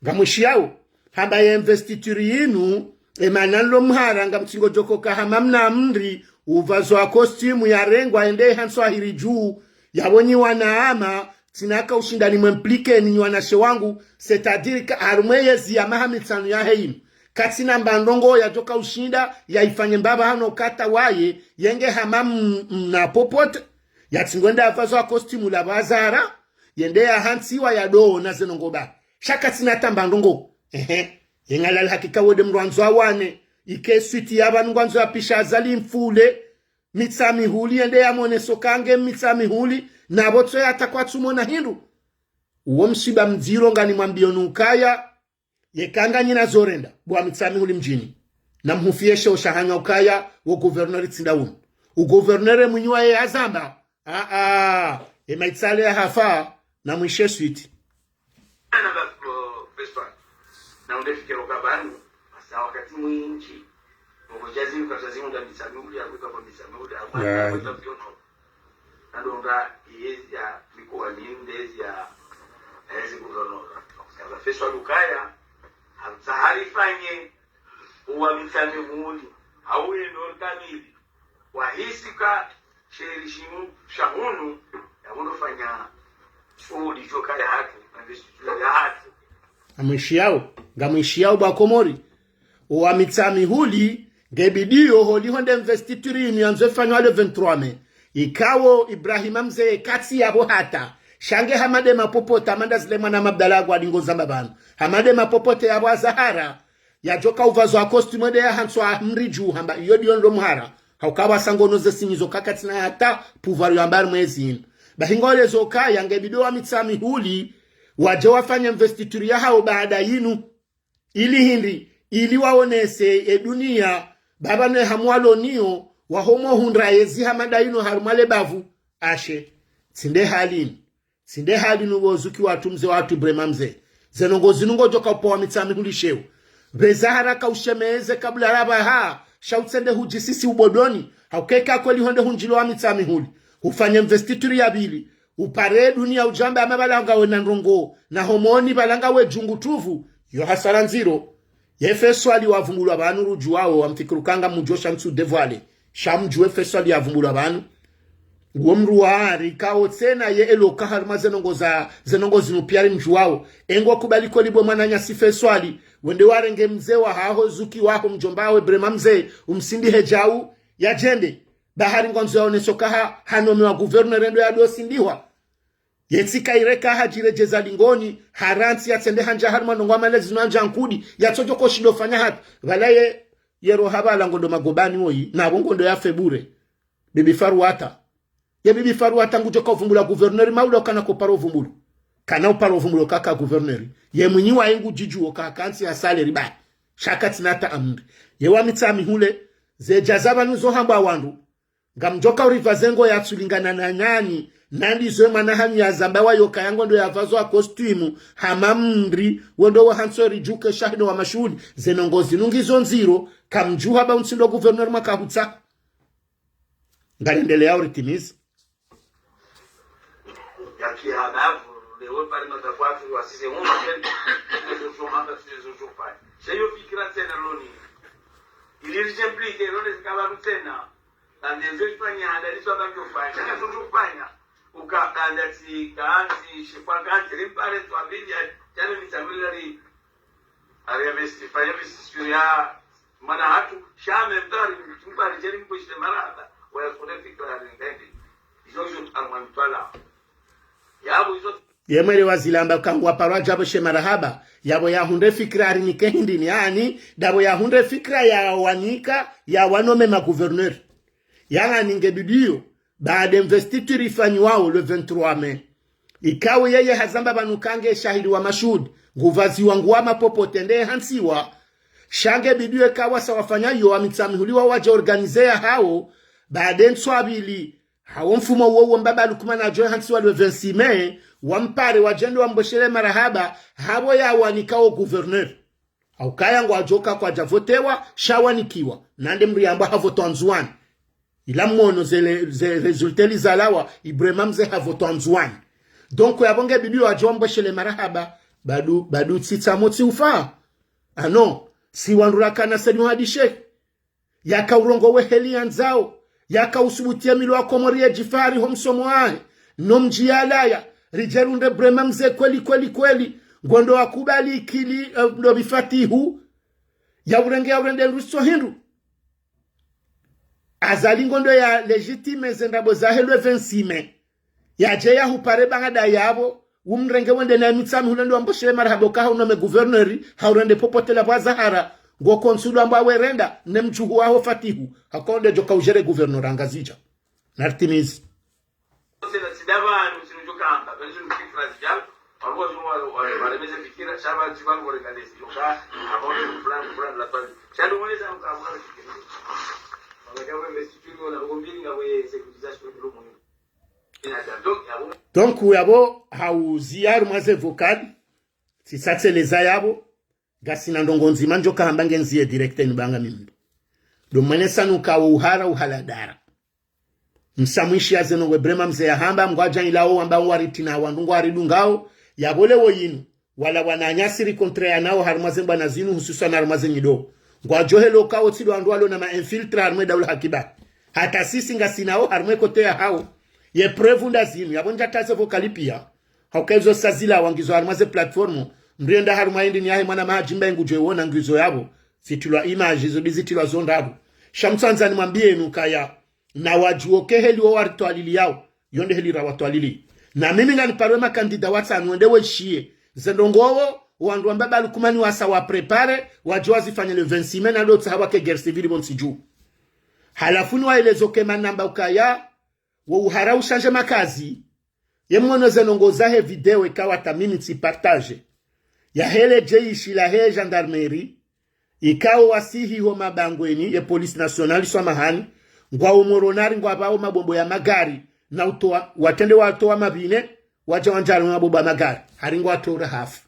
Ngamwishiyao, hamba ye investiture yinu, emana nlo mhara, ngamtsingodjo koka hama mna mndri, uvazwa costume yarengwa, ende hantswa hiri dju, yabo nyi wana hama, tsina ka ushinda nimwamplike ni nyi wanashe wangu, c'est-à-dire ka harumwa yezi ya maha mitsanu yahe yinu. Katsina mba ndrongo yadjoka ushinda, yaifanye mbaba hano kata waye, yenge hama m-, mna popote, yatsingwenda yavazwa costume la bazara, yende yahantsiwa yadona ze ndrongo ba. Sha katsina tamba ndrongo. Ehe. Yengalali hakika wode mndru andzo awane. Ike suite ya pvanu ngwandzo yapisha Azali mfule. Mitsamihuli yende yamoneso kange Mitsamihuli. Na botso yata kwatsumona hindru. Uwo mswiba mdziro ngani mwambiyo nukaya. Yeka nganyina zorenda. Bo Mitsamihuli mdjini. Na mhufiye sheo shahanywa ukaya wo gouverneur tsi nda unu. U gouverneur mwinyi waye yazamba. Ah, ah, emaitsale ya hafa, na mwishe suite. Na ba, uh, first one. Na unde fikira uka pvanu, hasa wakati mwindji. Mungu jazi, uka jazi, unda Mitsamihuli, ya kuka kwa Mitsamihuli, ya kwa, ya kwa Mitsamihuli. Na ndonga, iyezi ya, mikowa ni ndezi ya, ezi gouverneur. Kaba first one ukaya, hamtsaha rifanye, uwa Mitsamihuli, hau ye Nord kamili. Wahisi ka sheri shinu shahunu, ya hunu fanya shuhuli djoka ya hatru, na investiture ya hatru. Ngamwishiyao, ngamwishiyao bo Wakomori. Uwa Mitsamihuli, ngebidiyo holiho nde investiture yinu yandzo ifanywa le vingt-trois mai. Ikao Ibrahima Mze katsi yabo hata. Sha nge hama de mapopote, hama nda zile mwana Mabdala agwa dingo zamba pvanu. Hama de mapopote yabo Azahara. Yadjoka uvazwa costume de yahantswa mndri dju hamba iyo diyo nlo mhara. Hauka pvasa ngono ze sinyizo kakatsina hata pouvoir yo ambari mwezi inu. Bahi ngole zo kaya ngebidiyo wa Mitsamihuli, wadje wafanye investiture yahao baada yinu. Ili hindri, ili waonese e duniya, baba ne hamu walo niyo, wahomo hundra yezi hama nda yinu harumwa le bavu. Ashe, tsi nde hali inu. Tsi nde hali inu bo Zuki watru Mze watru Ibrahima Mze. Ze ndrongo zinu ngodjoka upa wa Mitsamihuli sheo. Pveza haraka ushemeze kabula rabaha, sha utsende hudjisisi ubodoni, hauka eka kweli honde hundjilo wa Mitsamihuli. Ufanye investiture ya pvili. Upare duniya udjambe hama pvala ngawe na ndrongo, na homoni pvala ngawe djungu tuvu, yo hasara ndziro. Ye Feswali wavumbulwa pvanu rudjuwao, wamfikiri uka ngamdjosha ntsu dévoiler. Sha mdjuwe Feswali yavumbulwa pvanu. Uwo mndru wa hari kao tsena ye eloka harumwa ze ndrongo za, ze ndrongo zinu piya ri mdjuwao. Engo kubali kweli bo mwananyasi Feswali, wende warenge mze wahaho Zuki waho mdjomba waho Ibrahima Mze, umsindihe djau, yadjende. Bahari ngwandzo yaoneso kaha, hanomewa gouverneur ndo yadosindihwa. Yetsi kaireka hadjiredjeza lingoni, harantsi yatsende handja harumwa ndrongo wa malezi no handja nkudi, yatsodjo koshindo fanya hata. Pvala ye, yero hapvala ngondo magobani woyi, na pvo ngondo yafe bure. Bibi Faruata. Ye Bibi Faruata ngudjoka uvumbula gouverneur mauda ukana koparo vumbulu. Kana uparo vumbulu kaka gouverneur. Ye mwinyi waye ngudjidjuwo kakantsi ya salaire ba. Sha katsina hata amri. Ye wa Mitsamihuli, ze djaza pvanu zo hamba wandru. Ngamdjoka uripva ze ngo yatsulingana na nani, nandi zo e mwana hanyu yazamba wayo kaya ngondo yavazwa costume, hama mndri, wendo wahantswa ridjuke shahino wa mashuhuli, ze ndrongo zinu ngizo ndziro, kamdjuha ba untsindo gouverneur mwaka hutsa. Ngarendeleya uritimizi. Yaki halafu, lewe pale matakwatu wa sisi, on appelle tous les jours, on appelle tous les jours, pas. Sha iyo fikira tsena loni. Ili rijemplike, loni zikaba tsena. Kandezo ifanya, handa liso abaki ufanya. Sha ngezo ufanya. Uka kanda ti, kanti, shifwa kanti, rimpare tu abili ya, Shani ni tamila ri, ari investi, fanya investiture ya mwana hatru, sha même temps, ari mkubali, jeri mkwishile marahaba, wa ya sole fikira ari ndendi. Izo, izo, armani twala. Yapvo izo. Ye mwelewa zilamba kangwa parwa djapvo she marahaba, yapvo yahundre fikira ari nike hindrini, yaani, ndapvo yahundre fikira ya wanika, ya wanome ma gouverneur. Yaani nge bidiyo, baada investiture ifanyiwao le vingt-trois mai. Ikao yeye hazamba pvanu kange shahidi wa mashuhudi, ngupvaziwa nguwa mapopote nde hantsiwa. Sha nge bidiyo ikawa sa wafanya yo wa Mitsamihuli wa wadja organize ya hawo, baada ntswa mbili, hawo mfumo wo wo mbaba Lukman adjo hantsiwa le vingt-six mai, wampare wadjende wambweshele marahaba, hapvo ya wanika wo gouverneur. Haukaya ngwadjoka kwadja votewa, sha wanikiwa. Nande mri yamba havoto Anzuwani. Ila mwono ze le-, ze résultat lizalawa, Ibrahima Mze havoto Anzuwani. Donc, yapvo nge bidiyo wadjo wambweshele marahaba, badu, badu tsitsa motsi ufa. Ano, si wandru rakana sedi muhadishe. Yaka urongowe heli yandzao. Yaka usubutie milo wa Komori ye djifari ho msomo wahe. No mdji yalaya. Ridjerunde Ibrahima Mze kweli, kweli, kweli. Ngondo wakubali ikili, eh, ndo bifatihu. Ya urenge ya urende ndrutso hindru. Azali ngondo ya légitime ze ndrabo zahe le vingt-six mai. Yadje yahupare baada yapvo, umrenge wende naye Mitsamihuli ndo wambweshele marahaba uka haunome gouverneur, haurende popotela pvwa Zahara, ngo konsulu ambwa werenda, ne mdjuhu waho Fatihu, hakonde djoka ujere gouverneur Ngazidja. Nartimizi. Donc, yapvo, hauziya harumwa ze vocal, tsisatseleza yapvo, ngasina ndrongo ndzima ndjoka hamba ngenziye direct ni banga mimbi. Ndo mwenesa nuka wo uhara uhaladara. Msamwishi ya zeno we Ibrahima Mze yahamba, ngwadja ilawo wamba waritina wandru ngwaridungao, yapvo lewo yinu. Wala wananyasi ri contre ya nao harumwa ze mbwana zinu, hususwan harumwa ze nyido. Ngwadjo helo kao tsi ndo wandru walo na ma infiltré harumwa daula hakiba. Hata sisi ngasinao harumwa kote ya hao. Ye preuve nda zinu, yapvo ndjataze vocal pia. Hauka izo sa zila wangizo harumwa ze plateforme. Mrienda harumwa indini yahe mwana mahadjimba ingudjo iwona ngizo yapvo. Zitilwa image, izo ndizitilwa zo ndrabo. Sha mtsandzani mwambiye nuka ya. Na wadjuwo ke heli wo waritwalili yao, yo nde heli rawatwalili. Na mimi nganiparwe makandida watsanu wende weshiye. Ze ndrongo wo, wandru wa mbaba Lukumani wasa wa préparé, wadjo wazifanye le vingt-six mai na ndo tsaha wake guerre civile pvontsi dju. Halafu ni waelezo ke manamba ukaya, wo uhara ushanje makazi. Ye mwono ze ndrongo zahe video ikawa ta mimi tsi partage. Ya hele jeshi lahe gendarmerie, ikao wasihi ho mabangweni ye police nationale swamahani, ngwao Moroni ari ngwapvao mabombo ya magari, na utowa, watrende watowa mapvine, wadja wandjari mabombo ya magari, hari ngwatowa rahafu.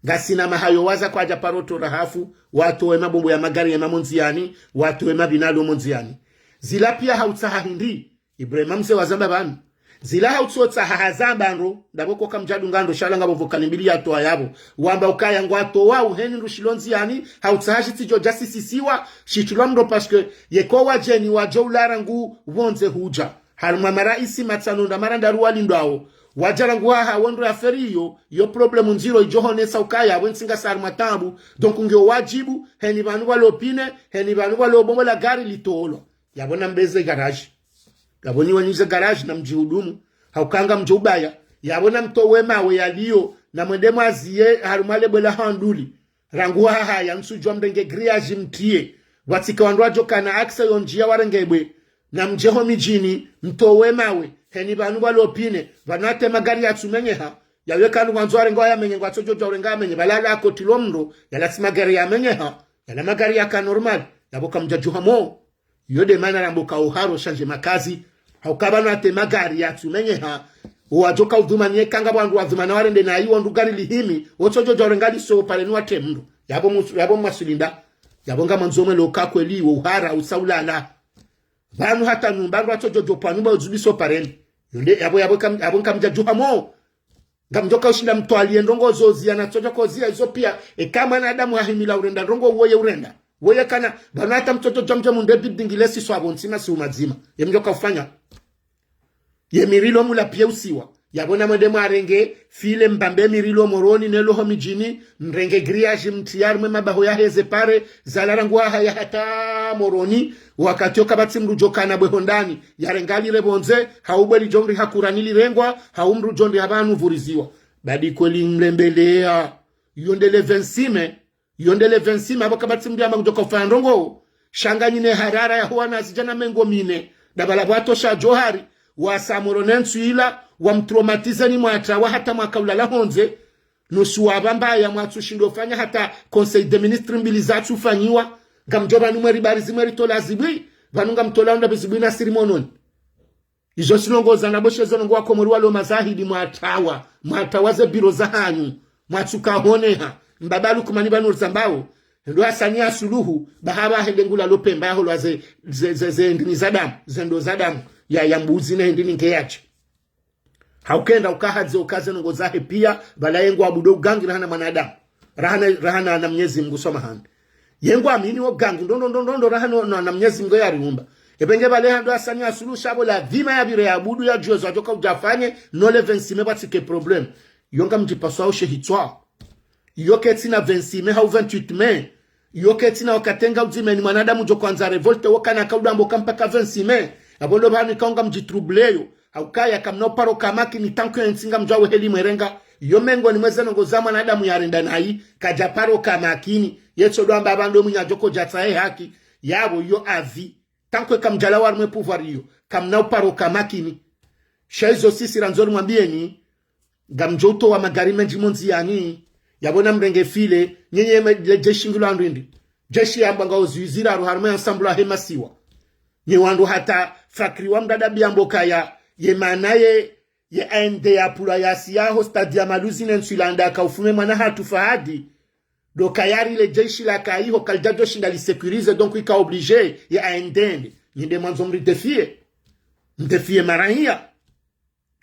Ngasina mahayo waza kwadja paro towa rahafu, watowe mabombo ya magari ya mamo ndziani, watowe mapvine yalo mo ndziani. Zila pia hautsaha hindri, Ibrahima Mze wazamba pvanu. Zila hautso tsaha hazamba ndro, ndapvo koka mdjadunga ndro sha la ngapvo vocal mbili yatowa yapvo. Wamba ukaya ngwatowa uheni ndru shilo ndziani, hautsaha shitsidjo dja sisisiwa, shitsilwa mndro parce que yeko wadjeni wadjo ulara ngu pvondze hudja. Harumwa maraisi matsanu nda mara ndraru walindwao. Wadja rangu haha wo ndro ya feri iyo, yo problème ndziro idjo honesa ukaya, wentsi ngasi harumwa tabu. Donc ngiyo wadjibu, heni pvanu pvalo pine, heni pvanu pvalo bombo la gari litolwa. Yapvo na mbeze garage. Yapvo ni wanyuze garage na mdjihudumu. Hauka ngamdjo ubaya. Yapvo na mtowe mawe yaliyo. Na mwende mwaziye harumwa lebwe la handuli. Rangu haha ya ntsudjwa mrenge grillage mtriye. Pvatsike wandru wadjo kana accès yo ndziya warenge bwe. Na mdje ho midjini, mtowe mawe. Heni pvanu pvalo pine. Pvanu hata magari yatsumenyeha. Yawe kanu ngwandzo warenge wayamenye ngwatsodjo dja urenga yamenye. Pvala la kotilo mndro. Yala tsi magari yamenyeha. Yala magari yaka normal. Yapvo kamdjadjuha mo. Yo nde mana rambo ka uhara ushanje makazi. Hauka pvanu hata magari yatsumenyeha. Owadjoka udhumani yeka ngapvo wandru wadhumana warende na iwo ndru gari lihimi. Otsodjo dja urenga liso pare ni watre mndru. Yapvo mus-, yapvo mwasulinda. Yapvo ngamwandzo mwelewe uka kweli wo uhara usa ulala. Pvanu hata nyumba ndru watsodjo djo pvanu ba uzubiso pareni. Yo nde, yapvo, yapvo kam-, yapvo ngamdjadjuha mo. Ngamdjoka ushinda mtwaliye ndrongo zo ziya na tsodja ko ziya izo pia. Eka mwanadamu hahimila urenda ndrongo woye urenda. Woye kana, pvanu hata mtsodjo dja mdje mundre building le siswa pvo ntsima si umadzima. Ye mdjoka ufanya. Ye mirilo mula pia usiwa. Yapvo namwende mwarenge file mbambe miri lo Moroni ne lo ho midjini, mrenge grillage mtriye harumwa emabaho yaheze pare, zalawa rangu hahaya hata Moroni, wakati oka kapvatsi mdru djo kana bwe hondani, yarenga lire pvondze, hau bwe lidjo mri hakurani lirengwa, hau mdru djo mri hapvanu pvuriziwa. Badi kweli mlembeleya, yo nde le vingt-six mai, yo nde le vingt-six mai, apvo kapvatsi mdru yamba ngudjo ka ufanya ndrongoo. Sha nganyi ne harara ya huwa na zidjana mengo mine. Dabala pvwatosha Djohari, wasa Moroni ne ntsu ila, wamtraumatizeni mwatra wa hata mwaka ulala hondze. Nusu wapvamba ya mwatsu shindo fanya hata Conseil des ministres mbili zatsu fanyiwa. Ngamdjo pvanu mweri barizi mweri tola zibwi, pvanu ngamtola onda bizibwi na siri mononi. Izo tsi ndrongoo za ndapvo she zo ndrongoo wakomori walo mazahidi mwatawa, mwatawa ze biro zahanyu, mwatsuka honeha, mbaba Lukumani pvanu rizambao, ndo Hasani ya Suluhu, bahaba hende ngula lo Pemba yaholwa ze, ze, ze, ze ndini za damu, ze ndo za damu, ya, ya mbuzi ne ndini nge yadje. Haukenda ukahadze ukaze ndrongoo zahe piya, pvala yengo abudo ugangi rahana mwanadamu. Rahana, rahana na Mnyezi Mngu swamahani. Yengo amini wo gangi, ndo, ndo, ndo, ndo, ndo, rahana na, na Mnyezi Mngu yariumba. Epvenge pvale hando Hasani ya Suluhu sha pvo lazima yapvire ya abudu ya djuwe zo adjoka udjafanye, no le vingt-six mai pvatsike problème. Yo ngamdjipaswa ushe hitswa. Yo ketsina vingt-six mai hau vingt-huit mai. Yo ketsina wakati nga udzima ni mwanadamu djo kwandza révolte, wo kana ka udambo ka mpaka vingt-six mai. Apvo ndo pvanu ika ngamdjitroubleyo. Haukaya kamna uparo kamakini tanku ye ntsi ngamdjwa weheli mwerenga. Yo mengo ni mweze ndrongoo za mwanadamu yarenda nayi, kadja paro kamakini. Yetso ndo amba pvando mwinya djoko djatsahe haki. Yapvo yo avi. Tanku eka mdjalawa harumwa e pouvoir iyo, kamna uparo kamakini. Sha izo sisi randzo rimwambiyeni, ngamdjo utowa magari mendji mo ndziyani, yapvo namrenge file, nyenye me-, le jeshi ngilo wandru indri. Jeshi yamba ngao ziwi ziraru harumwa ye ensemble yahe masiwa. Nyi wandru hata Fakri wa Mdadabi yamba ukaya, ye maana ye, ye A N D ya pvulwa ya siya ho stade ya Maluzini ne ntsu ila nda ka ufume mwana hatru Fahadi. Ndo kayari le jeshi laka iho kalidjadjo shinda li sécuriser, donc ika obligé ye A N D yende. Nyi nde mwandzo mri défier. Mdéfier maraiya.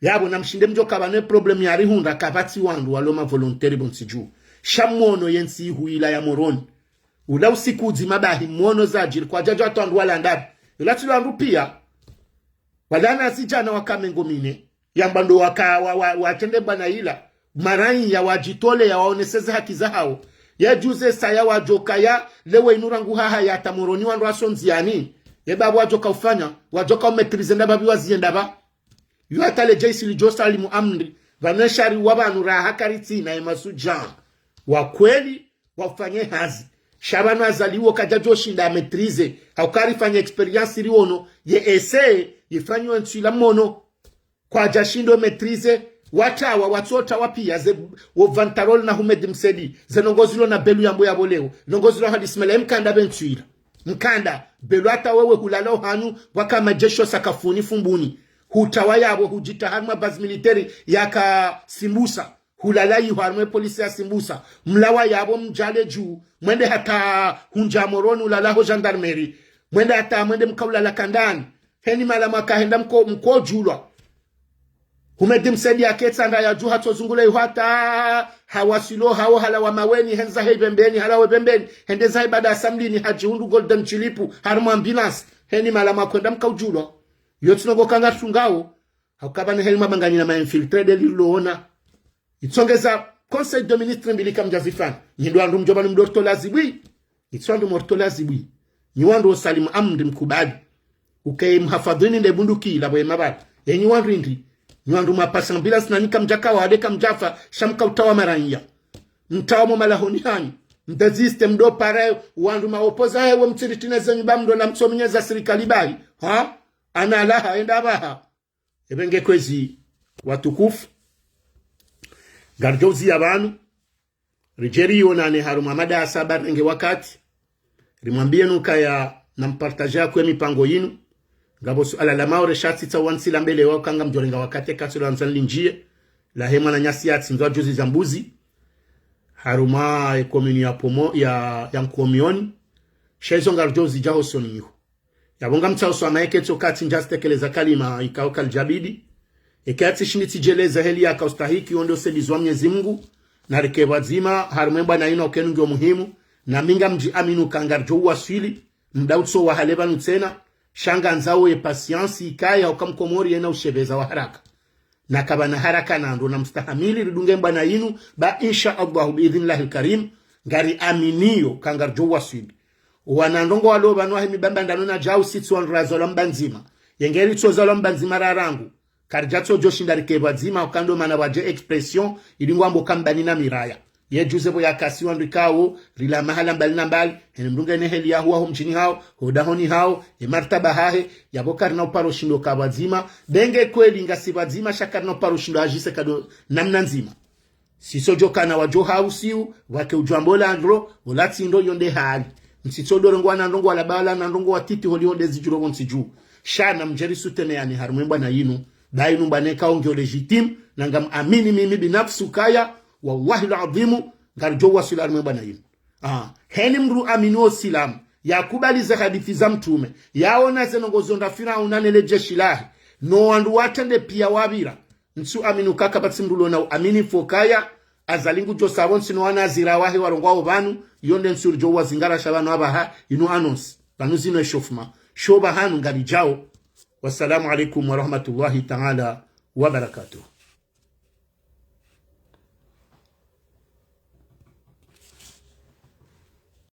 Yapvo namshinde mdjo ka pvanu e problème yarihundra kapvatsi wandru walo ma volontaire pvo ntsi dju. Sha mwono ye ntsi ihu ila ya Moroni. Ula usiku udzima bahi mwono zadjiri kwadjadjo hata wandru wala ndapvi. Ula tsi lo wandru piya. Wala na zidjana waka mengo mine. Yamba ndo waka wa, wa, watrende bwana ila. Maraiya wadjitoleya waonese ze haki zahawo. Ye djuze saya wadjoka ya, lewo inu rangu hahaya hata Moroni wandru waso ndziyani. Ye pvapvo wadjoka ufanya, wadjoka umaîtriser ndapvapvi waziyenda pva. Yo hata le jeshi lidjo salimu amri, pvanu e shari wa pvanu raha karitsina ye masudja wa kweli, wa ufanye hazi. Sha pvanu Azali wo kadjadjo shinda maîtriser, hauka rifanya expérience riwono, ye essai, yifanyiwa ntsu ila mono. Kwadja shindo maîtriser, watawa, watsotawa piya, ze, wo Van Tarol na Houmed Msaidié, ze ndrongoo zilo na Belou yambo yapvo lewo, ndrongoo zilo hadi Ismaila, e mkanda pve ntsu ila. Mkanda, Belou hata wewe hulala ohanyu, waka majeshi o Sakafuni Fumbuni. Hutawa yapvo, hudjita harumwa base militaire yaka Simbusa. Hulala iho harumwa e polisi ya Simbusa. Mlawa yapvo mdjale dju. Mwende hata hundja Moroni ulala ho gendarmerie. Mwende hata mwende mka ulala Kandani. Heni mahala mwaka henda mko, mko djulwa. Houmed Msaidié yaketsi ndra ya dju hatso zungula iho hata hawaswili hawo halawa Maweni, hendza he Ipvembeni, halawa Ipvembeni, hende zahe baada ya samlini hadjihundru Golden Tulip, harumwa ambulance. Heni mahala mwakwenda mka udjulwa. Yo tsi ndrongoo ka ngarishungao. Hauka pvanu heli mwabanganyi na ma infiltrés nde lilo ona. Itsongeza Conseil des ministres mbili kamdjazifanya. Nyi ndo wandru mdjo pvanu mdortola zibwi. Itso wandru mdortola zibwi. Nyi wandru wo salimu amri mkubali. Uke mhafadhwini nde bunduki ila pvo ye mabala. Ye nyi wandru indri. Nyi wandru mwapasa ambulance na nyi kamdjaka wade kamdjafa. Sha mka utawa maraiya. Mtawa mo malahoni hanyu. Mdésisté mdo pare wandru ma opposants hewe mtsiritine zenyu ba mdo na mtsominyeza sirikali bahi. Ha? Ana laha enda baha. Epvenge kwezi watukufu. Ngaridjo uziya pvanu. Ridje riyonane harumwa mada ya saba renge wakati. Rimwambiye nukaya na mpartaje yakwe mipango yinu. Ngapvo suala la Maore sha tsitsaha wantsila mbele wauka ngamdjorenga wakati katsi lo andza nilindjiye. Lahe mwananyasi yatsindzwa djuzi za mbuzi. Harumwa e commune ya Pomo, ya, ya Nkomioni. Sha izo ngaridjo uzidja hosoni iho. Yapvo ngamtsaho swamaha eka tsi oka tsindja tsitekeleza kalima ikao kalidjabidi. Eka tsi shindi tsidjeleza heli yaka ustahiki, wo ndo usaidizi wa Mnyezi Mngu, na rike pvwadzima, harumwa e mbwana inu ukenu ngiyo muhimu, na mi ngamdji amini uka ngaridjo uwaswili, mda utso wa hale pvanu tsena, sha ngandzao ye patience ikaya uka mkomori yena ushepveza wa haraka. Na kapvana haraka na ndo na mustahamili ridunge mbwana yinu, ba insha Allahu bi idhnillahi lkarim, ngari aminio ka ngaridjo waswili. Wana ndrongoo walo pvanu wahe mibamba ndanu na djau sitsi wandru razalwa mba ndzima. Yenge ritsozalwa mba ndzima ra rangu. Karidjatso djo shinda rike pvwadzima, uka ndo mana pvwadje expression, ili ngwambo ka mbani na miraya. Ye juze pvo yakasi wandru ikao, rila mahala mbali na mbali, hene mdru ngena heli yahuwa ho mdjini hawo, ho dahoni hawo, ye martaba hahe, yapvo karina uparo shindo ka pvwadzima, be nge kweli ngasi pvwadzima, sha karina uparo shindo ajise kado namna ndzima. Sitso djo kana wadjo hausiu, pvwake udjwambo la ndro, ola tsi ndo yonde hali. Ntsitso dore ngwana ndrongoo wala bala na ndrongoo watiti holi honde zidjuro pvo ntsi dju. Sha na mdjeri soutenir yani harumwa mbwana yinu, ba yinu mbwana ikao ngiyo légitime, na ngam amini mimi binafsi ukaya, wallahi ladhimu, ngaridjo waswili harumwa mbwana yinu. Ah, heni mdru amini wo silamu, yakubali ze hadisi za mtrume, yaona ze ndrongoo zo nda Firauna ne le jeshi lahe, no wandru watrende pia wapvira. Ntsu amini uka kapvatsi mdru lona uamini fokaya, Azali ngudjo sa pvo ntsi no wanazira wahe warongwao pvanu, yonde ntsu ridjo wazingara sha pvanu apvaha, inu annonce. Pvanu zinu échauffement. Sho pvahanu ngaridjao. Wassalamu alaikum warahmatullahi ta'ala wabarakatuh.